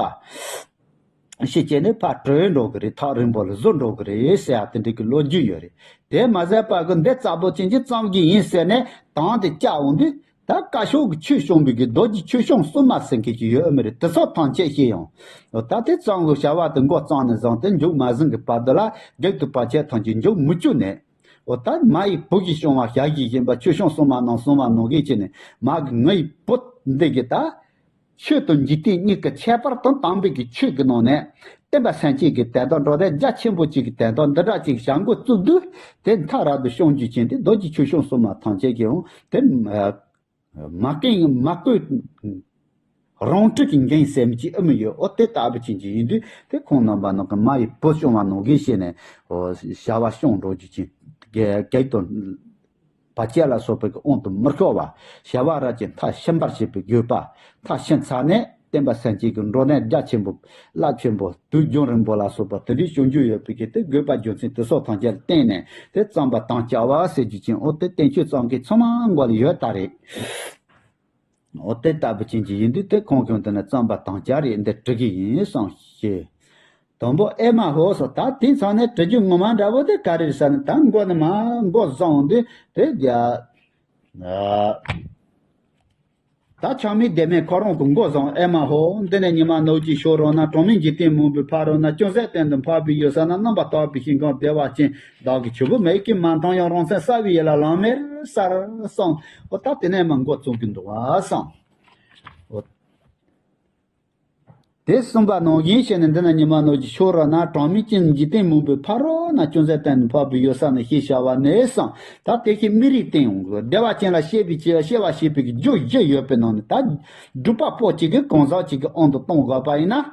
ཤི་བྱས་ནས་ཕར་བྲོས་འགྲོ་གི་རེད། ཐག་རིང་པོ་ལ་བཟོ་འགྲོ་གི་རེད་ཟེར་ཡ་དེ་འདྲ་གི་ལོ་རྒྱུས་ཡོད་རེད། དེ་མ་ཟད་པ་གི་འདི་རྩ་བོ་ཅན་གྱི་རྩོམ་གྱི་ཡིན་ཟེར་ནས་དང་དེ་བཅའ་འོང་དུས། ད་བཀའ་ཤོག་གི་ཆོས་སྐྱོང་པའི་གི་རྡོ་རྗེ་ཆོས་སྐྱོང་སྲུང་མ་ཟེར་མཁན་ཅིག་ཡོད་ཨེ་མི་རེད། དེ་ཚོ་ཐམས་ཅད་ཤེས་ཡོང་། འོ་ད་དེ་རྩོམ་གི་བྱ་བ་དེ་འགོ་བརྩམས་ནས་བཟུང་སྟེ་མཇུག་མ་ཟིན་གི་བར་དུ་ལ་གེགས་དང་བར་ཆད་ཐམས་ཅད་མཇུག་མི་བཅུག་ནས། འོ་ད་མ་ཡི་བུ་གིས་སྐྱོང་བ་ཞལ་གྱིས་བཞེས་པ་ཆོས་སྐྱོང་སྲུང་མ་རྣམས་སྲུང་བ་ནང་བཞིན་བྱས་ནས་མ་གི་ངའི་བུ་འདི་གི་ད། ཆོས་དང་འཇིག་རྟེན་གཉིས་ཀྱི་ཁྱད་པར་དང་དམ་པའི་གི་ཆོས་ཀྱི་ནང་ནས་བསྟན་པ་སངས་རྒྱས་ཀྱི་དད་དང་འགྲོ་དད་རྒྱ་ཆེན་པོ་ཅིག་གི་དད་དང་འདི་འདྲ་ཅིག་བྱ་འགོ་བཙུགས་དུས། དེ་མཐའ་རབ་ཏུ་སྐྱོང་རྒྱུ་ཅན་དེ་རྡོ་རྗེ་ཆོས་སྐྱོང་སྲུང་མ་ཐམས་ཅད་ཀྱིས་འོང་དེ། མ་སྐད་མ་བསྐོས་རང་གྲོལ་གྱི་འགན་སེམས་ཀྱི་ཨུ་མི་ཡོད། འོ་དེ་ལྟ་བུ་ཅན་གྱི་ཡིན་དུས་དེ་ཁོང་རྣམ་པ་ནང་གི་མ་ཡི་བུ་སྐྱོང་བ་ནང་བཞིན་བྱས་ནས་འོ་བྱ་བ་སྐྱོང་འགྲོ་རྒྱུ་ཅན་གེགས་དང་། བར་ཆད་ལ་སོགས་པའི་གི་དབང་དུ་མི་འཁོར་བ། བྱ་བ་རབ་ཀྱི་མཐའ་ཕྱིན་པར་བྱེད་པའི་དགོས་པ། མཐའ་ཕྱིན་ཚར་ནས་བསྟན་པ་སངས་རྒྱས་ཀྱི་འགྲོ་གནས་རྒྱ་ཆེན་པོ། རླབས་ཆེན་པོ་དུས་རྒྱུན་རིང་པོ་ལ་སོགས་པ་དེ་འདྲའི་བྱུང་རྒྱུ་ཡོད་པའི་གི་དེ་དགོས་པ་རྒྱུ་མཚན་དེ་སོགས་ཐམས་ཅད་ལ་བརྟེན་ནས་དེ་རྩོམ་པ་དམ་བཅའ་བ་ཟེར་རྒྱུ་ཅན། འོ་དེ་བསྟན་བཅོས་རྩོམ་མཁན་ཚང་མ་མགོ་ལ་ཡོད་ད་རེད། འོ་དེ་ལྟ་བུ་ཅན་གྱི་ཡིན་དུས་དེ་ཁོང་ཁྱོན་དེ་ནས་རྩོམ་པ་དམ་བཅའ་རེད། འདི་འབྲི་གི་ཡིན་གསུངས་ཞེས། དང་པོ་ཨེ་མ་ཧོ་སོ། ད་དེ་ཚང་ནས་དྲི་རྒྱུ་ངོ་མ་འདྲ་བོ་དེ་ག་རེ་རེད་ཟེར་ན། ད་མགོ་ནས་མ་མགོ་བཟུང་དུས་དེ་རྒྱ། ད་ཆགས་མེད་བདེན་མེད་ཁོ་རང་གི་མགོ་བཟུང་། ཨེ་མ་ཧོ། འདི་ནས་ཉི་མ་ནུབ་ཀྱི་ཕྱོགས་རོལ་ན། གྲངས་མེད་འཇིག་རྟེན་མང་པོའི་ཕ་རོལ་ན། ཅུང་ཟད་སྟེང་དུ་འཕགས་པའི་ཡུལ་ས་ན། རྣམ་པར་དག་པའི་ཞིང་ཁམས་བདེ་བ་ཅན། བདག་གི་ཆུ་བུ་མིག་གིས་མ་མཐོང་ཡང་། རང་སེམས་གསལ་བའི་ཡུལ་ལ་ལམ་མེར་གསལ་གསུངས། འོ་ད་དེ་ནས་མ་མགོ་བཙུགས་ཀྱི་འདུག་བ་གསུངས། འོ། དེ་གསུངས་པ་ནང་བཞིན་བྱས་ནས་འདི་ན་ཉི་མ་ནུབ་ཀྱི་ཕྱོགས་རོལ་ན། གྲངས་མེད་ཅན་འཇིག་རྟེན་མང་པོའི་ཕ་རོལ་ན། ཅུང་ཟད་སྟེང་དུ་འཕགས་པའི་ཡུལ་ས་ན། ཞེས་བྱ་བ་ནས་གསུངས། ད་དེ་བཞིན་མི་རིགས་བསྟན་ཡོང་གི། བདེ་བ་ཅན་ལ་སྐྱེ་བའི་ཆེད་སྐྱེ་བ་སྐྱེ་བའི་གི་རྒྱུ་བཞི་ཡོད་པའི་ནང་ནས་ད་སྒྲུབ་པ་པོ་གཅིག་གིས་གང་ཟག་གཅིག་གི་དབང་དུ་གཏོང་དགོས་པ་ཡིན་ན།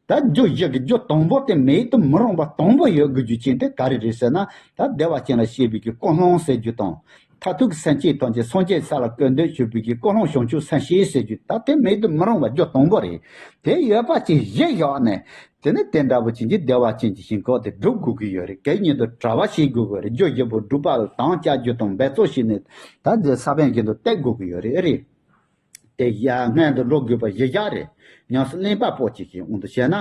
ད་རྒྱུ་བཞི་གི་རྒྱུ་དང་པོ་དེ་མེད་དུ་མི་རུང་བ་དང་པོ་ཡོད་དགོས་རྒྱུ་ཅན་དེ་ག་རེ་རེད་ཟེར་ན། ད་བདེ་བ་ཅན་ལ་སྐྱེ་བའི་གི་ཀུན་སློང་ཟེར་རྒྱུ་དང་། མཐར་ཐུག་གི་སེམས་བསྐྱེད་ཐམས་ཅད་སངས་རྒྱས་ས་ལ་བཀོད་འདོད་བྱེད་པའི་གི་ཀུན་སློང་བྱང་ཆུབ་སེམས་བསྐྱེད་ཟེར་རྒྱུ། ད་དེ་མེད་དུ་མི་རུང་བ་རྒྱུ་དང་པོ་རེད། དེ་ཡོད་པ་ཅིག་གཞི་བཞག་ནས་དེ་ནི་དེ་འདྲ་བོ་ཅན་གྱི་བདེ་བ་ཅན་གྱི་ཞིང་ཁམས་དེ་སྒྲུབ་དགོས་ཀྱི་ཡོད་རེད། གེགས་ཉིད་དུ་གྲྭ་བ་བྱེད་དགོས་ཀྱི་རེད། རྒྱུ་བཞི་པོ་སྒྲུབ་པ་ལ་དམ་བཅའ་རྒྱུ་དང་འབད་རྩོལ་བྱས་ནས་ད་འདི་ས་བོན་གྱི་དུ་གཏད་དགོས་ཀྱི་ཡོད་རེད། ཨེ་རེད། དེ་ཡ་སྔོན་དུ་འགྲོ་དགོས་པ་གཞི་བཞག་རེད། ཉམས་སུ་ལེན་པ་པོ་ཅིག་གིས་དབང་དུ་བྱས་ན།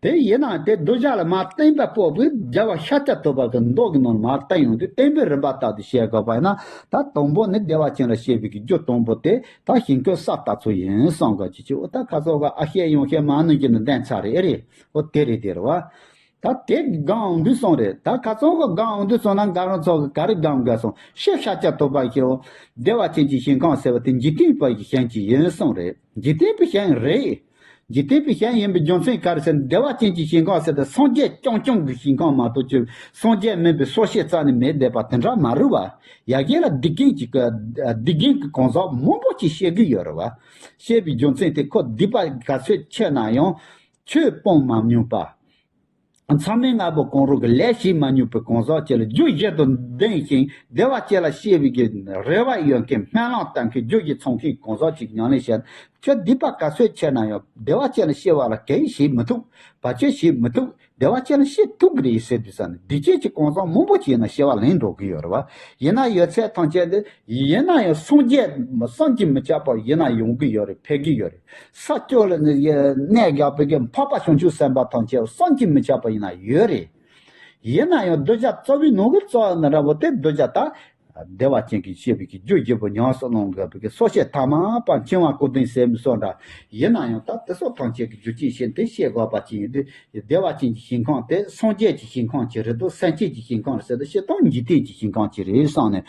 དེ་ཡིན་ན་དེ་གདུལ་བྱ་ལ་མར་བསྟན་པ་པོ་གིས་རྒྱལ་བ་ཤཱཀྱ་ཐུབ་པ་གི་མདོ་གི་ནང་ལ་མར་བསྟན་ཡོང་དུས་བསྟན་པའི་རིམ་པ་ལྟར་དུ་བྱེད་དགོས་པ་ཡིན་ན། ད་དང་པོ་ནི་བདེ་བ་ཅན་ལ་སྐྱེ་བའི་གི་རྒྱུ་དང་པོ་དེ་ད་ཞིང་ཁམས་ས་ལྟ་ཚུལ་ཡིན་གསུང་གི་ཅི་ཅི། འོ་ད་ཁ་སང་ག་ཨ་བཤད་ཡང་བཤད་མ་ནུས་ཀྱི་ནི་བདེན་ཚར་རེད། ཨེ་རེད། འོ་དེ་རེད་དེ་རེད་བ། ད་དེ་སྒང་འོང་དུས་སོང་རེད། ད་ཁ་སང་གི་སྒང་འོང་དུས་སོང་ན་ང་རང་ཚོ་གི་ག་རེ་སྒང་དགོས་སོང་། ཤེས་བྱ་ཅག་ཐོབ་པ་ཞེའོ། བདེ་བ་ཅན་གྱི་ཞིང་ཁམས་ཟེར་བ་དེ་འཇིག་རྟེན་པ་ཡི་ཞེན་གྱི་ཡིན་སོང་རེད། འཇིག་རྟེན་པའི་ཞེན་རེད། འཇིག་རྟེན་པའི་ཞེན་ཡིན་པའི་རྒྱུ་མཚན་ག་རེ་ཟེར་ན། བདེ་བ་ཅན་གྱི་ཞིང་ཁམས་ཟེར་དེ་སངས་རྒྱས་རྐྱང་རྐྱང་གི་ཞིང་ཁམས་མ་གཏོགས་ཅི། སངས་རྒྱས་མིན་པའི་སོ་སྐྱེ་རྩ་ནས་མེད་བསྡད་པ་དེ་འདྲ་མ་རེད་བ། ཡ་གི་ལ་སྡིག་རྒན་གྱི་སྡིག་རྒན་གྱི་གང་ཟག་མང་པོ་ཅིག་སྐྱེ་གི་ཡོད་རེད་བ། སྐྱེ་བའི་རྒྱུ་མཚན་དེ་ཁོ་སྡིག་པ་ག་ཚོད་ཆེ་ན་ཡང་ཆོས་སྤོང་མ་མྱོང་པ། མཚམས་མེད་ལྔ་པོ་གང་རུང་གི་ལས་བྱེད་མ་མྱོང་པའི་གང་ཟག་ཅིག་ལ་རྒྱུ་བཞི་དང་ལྡན་ཞིང་བདེ་བ་ཅན་ལ་སྐྱེ་བའི་གི་རེ་བ་ཡོད་མཁན། སྨོན་ལམ་བཏབ་མཁན། རྒྱུ་ཞིག་འཚོལ་མཁན་གང་ཟག་ཅིག་ཉམས་ལེན་བྱས་ན་ཁྱོད་སྡིག་པ་ག་ཚོད་ཆེ་ན་ཡང་བདེ་བ་ཅན་ལ་སྐྱེ་བ་ལ་གེགས་བྱེད་མི་ཐུབ། བར་ཆད་བྱེད་མི་ཐུབ། བདེ་བ་ཅན་ལ་སྐྱེ་ཐུབ་ཀྱི་རེད་ཟེར་དུས་ཙ་ན། སྡིག་ཅན་གྱི་གང་ཟག་མང་པོ་ཅིག་ཡིན་ན་སྐྱེ་བ་ལེན་འགྲོ་གི་ཡོད་རེད་བ། ཡིན་ན་ཡོད་ཚད་ཐམས་ཅད་འདི་ཡིན་ན་ཡང་སངས་རྒྱས་བསམ་གྱིས་མི་ཁྱབ་པ་ཡིན་ན་ཡོང་གི་ཡོད་རེད། འཕེལ་གི་ཡོད་རེད། ས་སྐྱོ་ལ་ནི་གནས་བཞག་པའི་གི་འཕགས་པ་བྱང་ཆུབ་སེམས་དཔའ་ཐམས་ཅད་བསམ་གྱིས་མི་ཁྱབ་པ་ཡིན་ན་ཡོད་རེད། ཡིན་ན་ཡང་གདུལ་བྱ་རྩ་བའི་ནང་གི་རྩ་བ་ནི་འདྲ་པོ་དེ་གདུལ་བྱ་ད་ བདེ་བ་ཅན་གྱི་བཤད་པའི་གི་རྒྱུ་རྒྱུ་པོ་ཉམས་སུ་བླང་དགོས་པའི་གི་སོ་བཤད་ཐ་མ་པ་འཆིང་བ་སྐུར་ལྡིང་ཟེར་མི་སོགས་འདྲ། ཡིན་ན་ཡང་ད་དེ་སོགས་ཐམས་ཅད་ཀྱི་རྒྱུ་རྐྱེན་བྱས་ཏེ་བཤད་དགོས་པ་ཅིག་ཡིན་དུས། བདེ་བ་ཅན་གྱི་ཞིང་ཁམས་དེ་སངས་རྒྱས་ཀྱི་ཞིང་ཁམས་ཅིག་རེད་འདུག་སེམས་ཅན་གྱི་ཞིང་ཁམས་རེད་ཟེར་དུས། སྤྱིར་བཏང་འཇིག་རྟེན་གྱི་ཞིང་ཁམས་ཅིག་རེད་བསམ་ནས།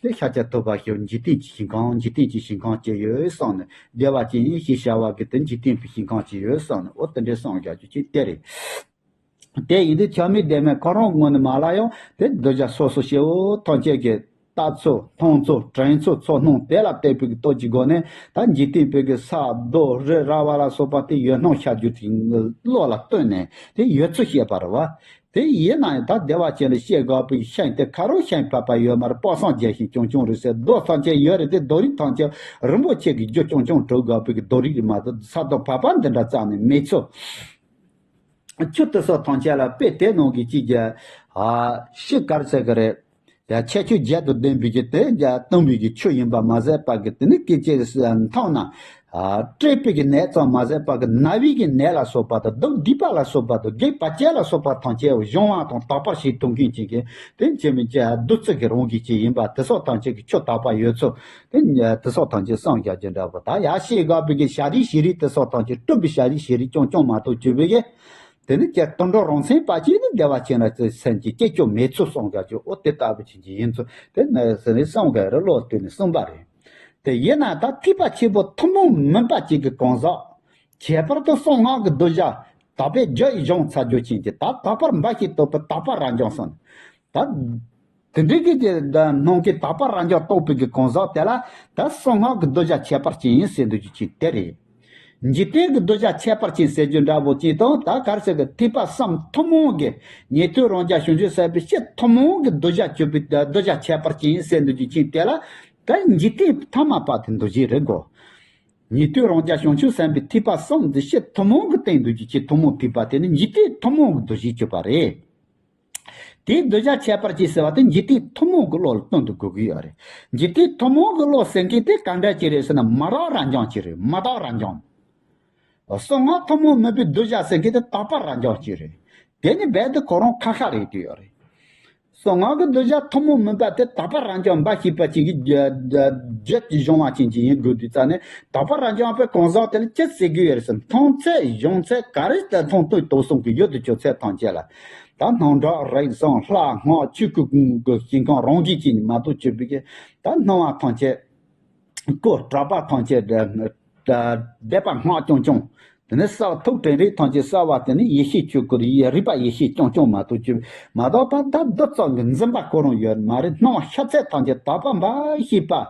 དེ་ཤཱཀྱ་ཐུབ་པ་ཞིག་འཇིག་རྟེན་གྱི་ཞིང་ཁམས། འཇིག་རྟེན་གྱི་ཞིང་ཁམས་ཅིག་ཡོད་བསམ་ནས། བདེ་བ་ཅན་ཞེས་བྱ་བ་གི་དེ་འཇིག་རྟེན་པའི་ཞིང་ཁམས་ཅིག་ཡོད་བསམ་ནས། འོ་དེ་འདྲའི་བསམ་བཞག་རྒྱུ་ཅིག་དེ་རེད། དེ་ཡིན་དུས་ཆགས་མེད་བདེན་མེད་ཁོ་རང་ངོས་ནས་མ་ལབ་ཡང་། དེ་གདུལ་བྱ་སོ་སོ་སྐྱེ་བོ་ཐམས་ཅད་ཀྱི་ལྟ་ཚུལ་མཐོང་ཚུལ་དྲན་ཚུལ་ཚུར་སྣང་དེ་ལ་བལྟས་པའི་གི་སྟོབས་ཀྱི་སྒོ་ནས། ད་འཇིག་རྟེན་པའི་གི་ས་རྡོ་རི་ར་བ་ལ་སོགས་པ་དེ་ཡོད་སྣང་ཤར་རྒྱུ་དེ་བློ་ལ་བཏོན་ནས་དེ་ཡོད་ཚུལ་བཤད་པ་རེད་བ། དེ་ཡིན་ན་ཡང་ད་བདེ་བ་ཅན་ལ་བཤད་དགོས་པའི་ཤིང་དེ་ཁ་རོག་ཤིང་ཕལ་པ་ཡོད་མ་རེད། དཔག་བསམ་རྒྱ་ཤིང་རྐྱང་རྐྱང་རེད་ཟེར། རྡོ་ཐམས་ཅད་ཡོད་རེད་དེ། རྡོ་རིགས་ཐམས་ཅད་རིན་པོ་ཆེ་གི་རྒྱུ་རྐྱང་རྐྱང་གྲུབ་དགོས་པའི་གི་རྡོ་རིགས་རེད་མ་གཏོགས། ས་རྡོ་ཕལ་པ་འདི་འདྲ་རྩ་ནས་མེད་ཚུལ། ཆུ་དེ་སོགས་ཐམས་ཅད་ལ་དཔེ་དེ་ནང་གི་ཅིག་གི་ཨ་ཤི་གར་ཟེར་གི་རེད། ཡ་ཁྱད་ཆོས་བརྒྱད་དང་ལྡན་པའི་གི་དེ་ཡ་སྟོན་པའི་གི་ཆོས་ཡིན་པ་མ་ཟད་པ་གི། དེ་ནི་སྐད་ཅིག་མཐོང་ན་ཨ་བཀྲེས་པའི་གི་ནད་ཙམ་མ་ཟད་པ་གི། ན་བའི་གི་ནད་ལ་སོགས་པ་དང་། སྡུག་སྡིག་པ་ལ་སོགས་པ་དང་། བགེགས་བར་ཆད་ལ་སོགས་པ་ཐམས་ཅད་སྦྱོང་བ་དང་དག་པར་བྱེད་ཐུབ་མཁན་ཅིག་གི་དེ་ཆེ་མི་ཅི་བདུད་རྩི་གི་རང་བཞིན་ཅིག་ཡིན་པ། དེ་སོགས་ཐམས་ཅད་ཀྱི་ཆོས་དག་པ་ཡོད་ཚུལ། དེ་དེ་སོགས་ཐམས་ཅད་བསམ་བཞག་རྒྱུ་འདྲ་པོ། ད་ཡ་ཤི་དགོས་པའི་གི་བྱ་རིགས་བྱེ་རིགས་དེ་སོགས་ཐམས་ཅད་གྲུབ་པའི་བྱ་རིགས་བྱེ་རིགས་རྐྱང་རྐྱང་མ་གཏོགས་གྱུར་པའི་གི། དེ་ནི་ཀྱེ་དུད་འགྲོ་རང་མཚན་པ་ཅིག་ནི་བདེ་བ་ཅན་ལ་སེམས་ཀྱི་སྐྱེ་སྐྱོ་མེད་ཚུལ་བསམ་བཞག་རྒྱུ། འོ་དེ་ལྟ་བུ་ཅན་གྱི་ཡིན་ཚུལ། དེ་ནི་ཟེར་ནས་བསམ་དགོས་རེད། བློ་བཏོན་ནས་གསུངས་པ་རེད། དེ་ཡིན་ན་ད་ཐེག་པ་ཆེན་པོ་ཐུན་མོང་མིན་པ་ཅིག་གི་གང་ཟག་ཁྱད་པར་དུ་གསང་སྔགས་ཀྱི་གདུལ་བྱ་དག་པའི་རྒྱུད་སྦྱོང་ཚར་རྒྱུ་ཅན་གྱི་ད་དག་པར་འབའ་ཞིག་རྟོགས་པའི་དག་པ་རབ་འབྱམས་སོང་། ད་དེ་འདྲའི་གི་དེ་ད་སྣང་གི་དག་པ་རབ་འབྱམས་རྟོགས་པའི་གི་གང་ཟག་དེ་ལ་ད་གསང་སྔགས་ཀྱི་གདུལ་བྱ་ཁྱད་པར་ཅན་ཡིན་ཟེར་འདུག་རྒྱུ་ཅིག་དེ་རེད། འཇིག་རྟེན་གྱི་གདུལ་བྱ་ཁྱད་པར་ཅན་ཟེར་རྒྱུ་འདྲ་པོ་ཅིག་དང་། ད་ག་རེ་ཟེར་གི། ཐེག་པ་གསུམ་ཐུན་མོང་གི་ཉན་ཐོས་རང་རྒྱལ་བྱང་ཆུབ་སེམས་དཔའི་སྤྱི་ཐུན་མོང་གི་གདུལ་བྱ་གྱུར་པའི་གདུལ་བྱ་ཁྱད་པར་ཅན་ཟེར་འདུག་རྒྱུ་ཅིག་དེ་ལ། ད་འཇིག་རྟེན་ཐ་མལ་པ་དེ་འདུ་བྱེད་རེད་གོ། ཉན་ཐོས་རང་རྒྱལ་བྱང་ཆུབ་སེམས་དཔའི་ཐེག་པ་གསུམ་འདི་སྤྱི་ཐུན་མོང་གི་སྟེང་འདུ་རྒྱུ་ཅིག་ཐུན་མོང་ཐེག་པ་དེ་ནི་འཇིག་རྟེན་ཐུན་མོང་གི་འདུ་བྱེད་གྱུར་པ་རེད། དེའི་གདུལ་བྱ་ཁྱད་པར་ཅན་ཟེར་བ་དེ་འཇིག་རྟེན་ཐུན་མོང་གི་བློ་ལ་བསྟན་དུ་དགོས་ཀྱི་ཡོད་རེད། འཇིག་རྟེན་ཐུན་མོང་གི་བློ་ཟེར་མཁན་དེ་ག་འདྲ་ཅིག་རེད་ཟེར་ན། མ་དག་རབ་འབྱམས་ཅིག་རེད། མ་དག་རབ་འབྱམས། གསང་སྔགས་ཐུན་མོང་མིན་པའི་གདུལ་བྱ་ཟེར་མཁན་དེ་དག་པ་རབ་འབྱམས་ཅིག་རེད། དེ་ནི་རྦད་དེ་ཁོ་རང་ཁ་ཁ་རེད་དུ་ཡོད་རེད། གསང་སྔགས་ཀྱི་གདུལ་བྱ་ཐུན་མོང་མིན་པ་དེ་དག་པ་རབ་འབྱམས་འབའ་ཞིག་པ་ཅིག་གི་རྒྱུད་ཀྱི་སྦྱོང་བ་ཅན་ཅིག་ཡིན་དགོས་དུས་ཙ་ནས། དག་པ་རབ་འབྱམས་པའི་གང་ཟག་དེ་ལ་ཅི་ཟེར་དགོས་ཡོད་རེད་ཟེར། མཐོང་ཚད་བཞེངས་ཚད་ག་རེ་ལྟར་མཐོང་ཐོས་དོགས་གསུམ་གྱི་ཡུལ་དུ་གྱུར་ཚད་ཐམས་ཅད་ལ། ད་སྣང་གྲགས་རེག་གསུམ་ལྷ་སྔགས་ཆོས་སྐུ་གི་ཞིང་ཁམས་རང་བཞིན་ཅན་མ་གཏོགས་གྱུར་པའི་གི། ད་སྣང་བ་ཐམས་ཅད། སྐུ་གྲགས་པ་ཐམས་ཅད། བཟླས་པ་སྔགས་རྐྱང་རྐྱང་། དེ་ནས་གསལ་ཐུགས་དྲན་རེག་ཐམས་ཅད་གསལ་བ་དེ་ནི་ཡེ་ཤེས་ཆོས་སྐུ་རེད། རིག་པ་ཡེ་ཤེས་རྐྱང་རྐྱང་མ་གཏོགས་གྱུར་མ་གཏོགས་པ། ད་རྡུལ་ཙམ་གྱི་འཛིན་པ་ཁོ་རང་ཡོད་མ་རེད། སྣང་བ་ཤར་ཚད་ཐམས་ཅད་དག་པ་འབའ་ཞིག་པ།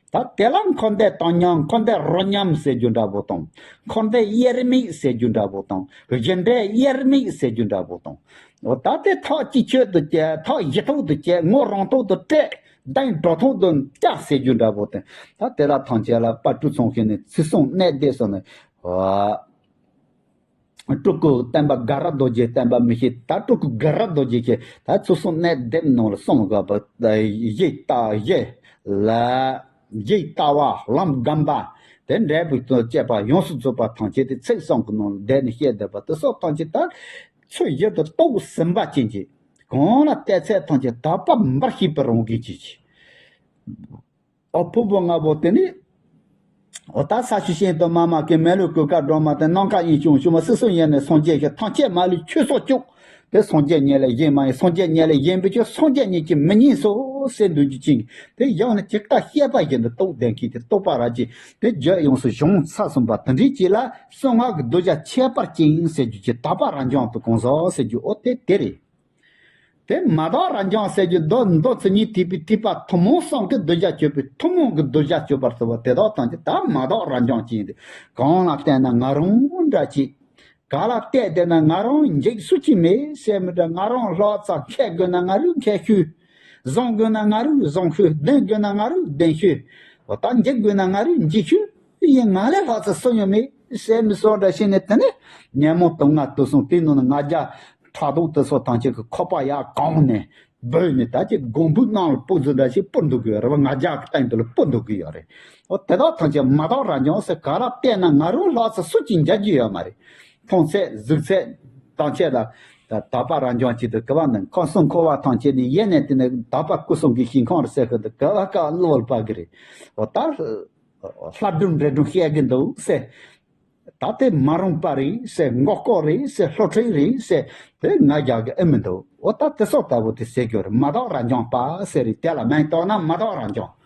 ད་དེ་ལ་འཁོར་འདས་དྭངས་སྙོམས། འཁོར་འདས་རོ་སྙོམས་ཟེར་རྒྱུ་འདྲ་པོ་དང་། འཁོར་འདས་དབྱེར་མེད་ཟེར་རྒྱུ་འདྲ་པོ་དང་། གཞི་འབྲས་དབྱེར་མེད་ཟེར་རྒྱུ་འདྲ་པོ་དང་། འོ་ད་དེ་ཐག་གཅིག་ཆོད་དུ་བྱས། ཐག་བཞི་ཐོག་ཏུ་བྱས། ངོ་རང་ཐོག་ཏུ་སྤྲད། གདེང་གྲོགས་ཐོག་ཏུ་བཅའ་ཟེར་རྒྱུ་འདྲ་པོ་དེ། ད་དེ་དག་ཐམས་ཅད་ལ་དཔལ་སྤྲུལ་ཚོགས་ཞིང་ནས་ཚུལ་གསུམ་གནད་སྡེབ་སོགས་ནས། སྤྲུལ་སྐུ་བསྟན་པ་དགའ་རབ་རྡོ་རྗེ་བསྟན་པ་མི་ཤེས། ད་སྤྲུལ་སྐུ་དགའ་རབ་རྡོ་རྗེ་ཁྱེད་ད་ཚུལ་གསུམ་གནད་སྡེབ་ནང་ལ་གསུངས་དགོས་པ། གཞི་ལྟ་གཞི་ལ། གཞི་ལྟ་བ་ལམ་སྒོམ་པ། དེ་འབྲས་བུ་དང་བཅས་པ་ཡོངས་སུ་རྫོགས་པ་ཐམས་ཅད་དེ་ཚིག་གསུམ་གྱི་ནང་ལ་བསྡད་ནས་བཤད་བསྡད་པ་དེ་སོགས་ཐམས་ཅད་ད། ཚུལ་བཞིན་དུ་རྟོགས་ཟིན་པ་ཅན་གྱི། གང་ལ་བལྟས་ཚད་ཐམས་ཅད་དག་པ་འབའ་ཞིག་པའི་རང་བཞིན་ཅན་གྱི། འོ་ཕུང་པོ་ལྔ་པོ་དེ་ནི། འོ་ད་ས་ཆུ་ཤིང་གཏུམ་མ་མ་སྐྱེས། མེ་ལུས་གོས་དཀར་སྒྲོལ་མ་སྟེ། ནམ་མཁའ་དབྱིངས་ཕྱུག་མོ། ཕྱི་སྲིད་ཡེ་ནས་སངས་རྒྱས་ཤིང་། ཐམས་ཅད་མ་ལུས་ཆོས་སོགས་སྐྱོབ། དེ་སངས་རྒྱས་ཉིད་ལས་གཞན་མ་ཡིན། སངས་རྒྱས་ཉིད་ལས་གཞན་པའི་ཆོས་སངས་རྒྱས་ཉིད་ཀྱིས་མི་རྙེད་སོ་ཟེར་འདོད་རྒྱུ་ཅན། དེ་ཡང་ན་ཇི་ལྟར་བཤད་པ་བཞིན་དུ་རྟོགས་ལྡན་མཁན་དེ་རྟོགས་པ་རབ་རྒྱས་དེ་རྒྱུད་ཡོངས་སུ་གཞུང་ཚར་སོང་བ་དེ་འདྲའི་ཅིག་ལ་གསང་སྔགས་ཀྱི་གདུལ་བྱ་ཁྱད་པར་ཅན་ཟེར་རྒྱུ་ཅིག་དག་པ་རབ་འབྱམས་པའི་གང་ཟག་ཟེར་རྒྱུ་འོ་དེ་དེ་རེད། དེ་མ་དག་རབ་འབྱམས་ཟེར་རྒྱུ་མདོ་མདོ་མཚན་ཉིད་ཐེག་པའི་ཐེག་པ་ཐུན་མོང་གསུམ་གྱི་གདུལ་བྱ་གྱུར་པའི་ཐུན་མོང་གི་གདུལ་བྱ་གྱུར་པར་ཐུབ་པ་དེ་དག་ཐམས་ཅད་ད་མ་དག་རབ་འབྱམས་ཅན་ཏེ། གང་ལ་བལྟས་ན་ང་རང་འདྲ་ཅིག་ག་ལ་བལྟས་བསྡད་ན་ང་རང་འཇིགས་སུ་ཅི་མེད་ཟེར་མི་འདྲ། ང་རང་ལྷག་ཙམ་མཁས་དགོས་ན་ང་རང་མཁས་ཤོས། བཟང་དགོས་ན་ང་རང་བཟང་ཤོས། བདེན་དགོས་ན་ང་རང་བདེན་ཤོས། འོ་ད་འཇིགས་དགོས་ན་ང་རང་འཇིགས་ཤོས་ཡིན། ང་ལས་ལྷག་ཙམ་སུ་ཡང་མེད་ཟེར་མི་སོགས་འདྲ་བྱས་ནས། དེ་ནས་ཉོན་མོངས་དུག་ལྔ་དུག་གསུམ་དེའི་ནང་ན་ང་རྒྱལ་ཕྲག་དོག་དེ་སོགས་ཐམས་ཅད་ཀྱི་ཁོག་པ་ཡར་གང་ནས། སྦོས་ནས་ད་ཅིག་སྒོང་བུའི་ནང་ལ་སྤུ་རྫི་འདྲ་ཞིག་སྤུར་འདུག་གི་ཡོད་རེད་བ། ང་རྒྱལ་གྱི་སྟེང་དུ་ལ་སྤུར་འདུག་གི་ཡོད་རེད། འོ་དེ་དག་ཐམས་ཅད་མ་དག་རབ་འབྱམས་ཟེར། ག་ར་བལྟས་ན་ང་རང་ལྷག་ཙམ་སུ་གཅིག་མཇལ་རྒྱུ་ཡོད་མ་རེད། མཐོང་ཚད་གཟིགས་ཚད་ཐམས་ཅད་ལ་ ད་དག་པ་རང་སྦྱོང་བྱེད་དུས་ག་བ་ནི་ཁམས་གསུམ་འཁོར་བ་ཐམས་ཅད་ནི་ཡེ་ནས་དེ་ནི་དག་པ་སྐུ་གསུམ་གྱི་ཞིང་ཁམས་རེད་ཟེར་གི་འདུག་ག་བ་ག་བློ་བ་གི་རེད། འོ་ད་ལྷ་སྒྲུང་འདྲེ་སྒྲུང་བཤད་གི་འདུག་ཟེར། ད་དེ་མ་རུངས་པ་རེད་ཟེར། མགོ་སྐོར་རེད་ཟེར། ལྷོ་ཁྲིད་རེད་ཟེར། དེ་ང་རྒྱག་གི་ཨེ་མི་འདུག་འོ་ད་དེ་སོགས་ལྟ་བུ་དེ་ཟེར་རྒྱུ་རེད། མ་དག་རང་སྦྱོང་པ་ཟེར་རེད། དེ་ལ་མིང་བཏགས་ན་མ་དག་རང་སྦྱོང་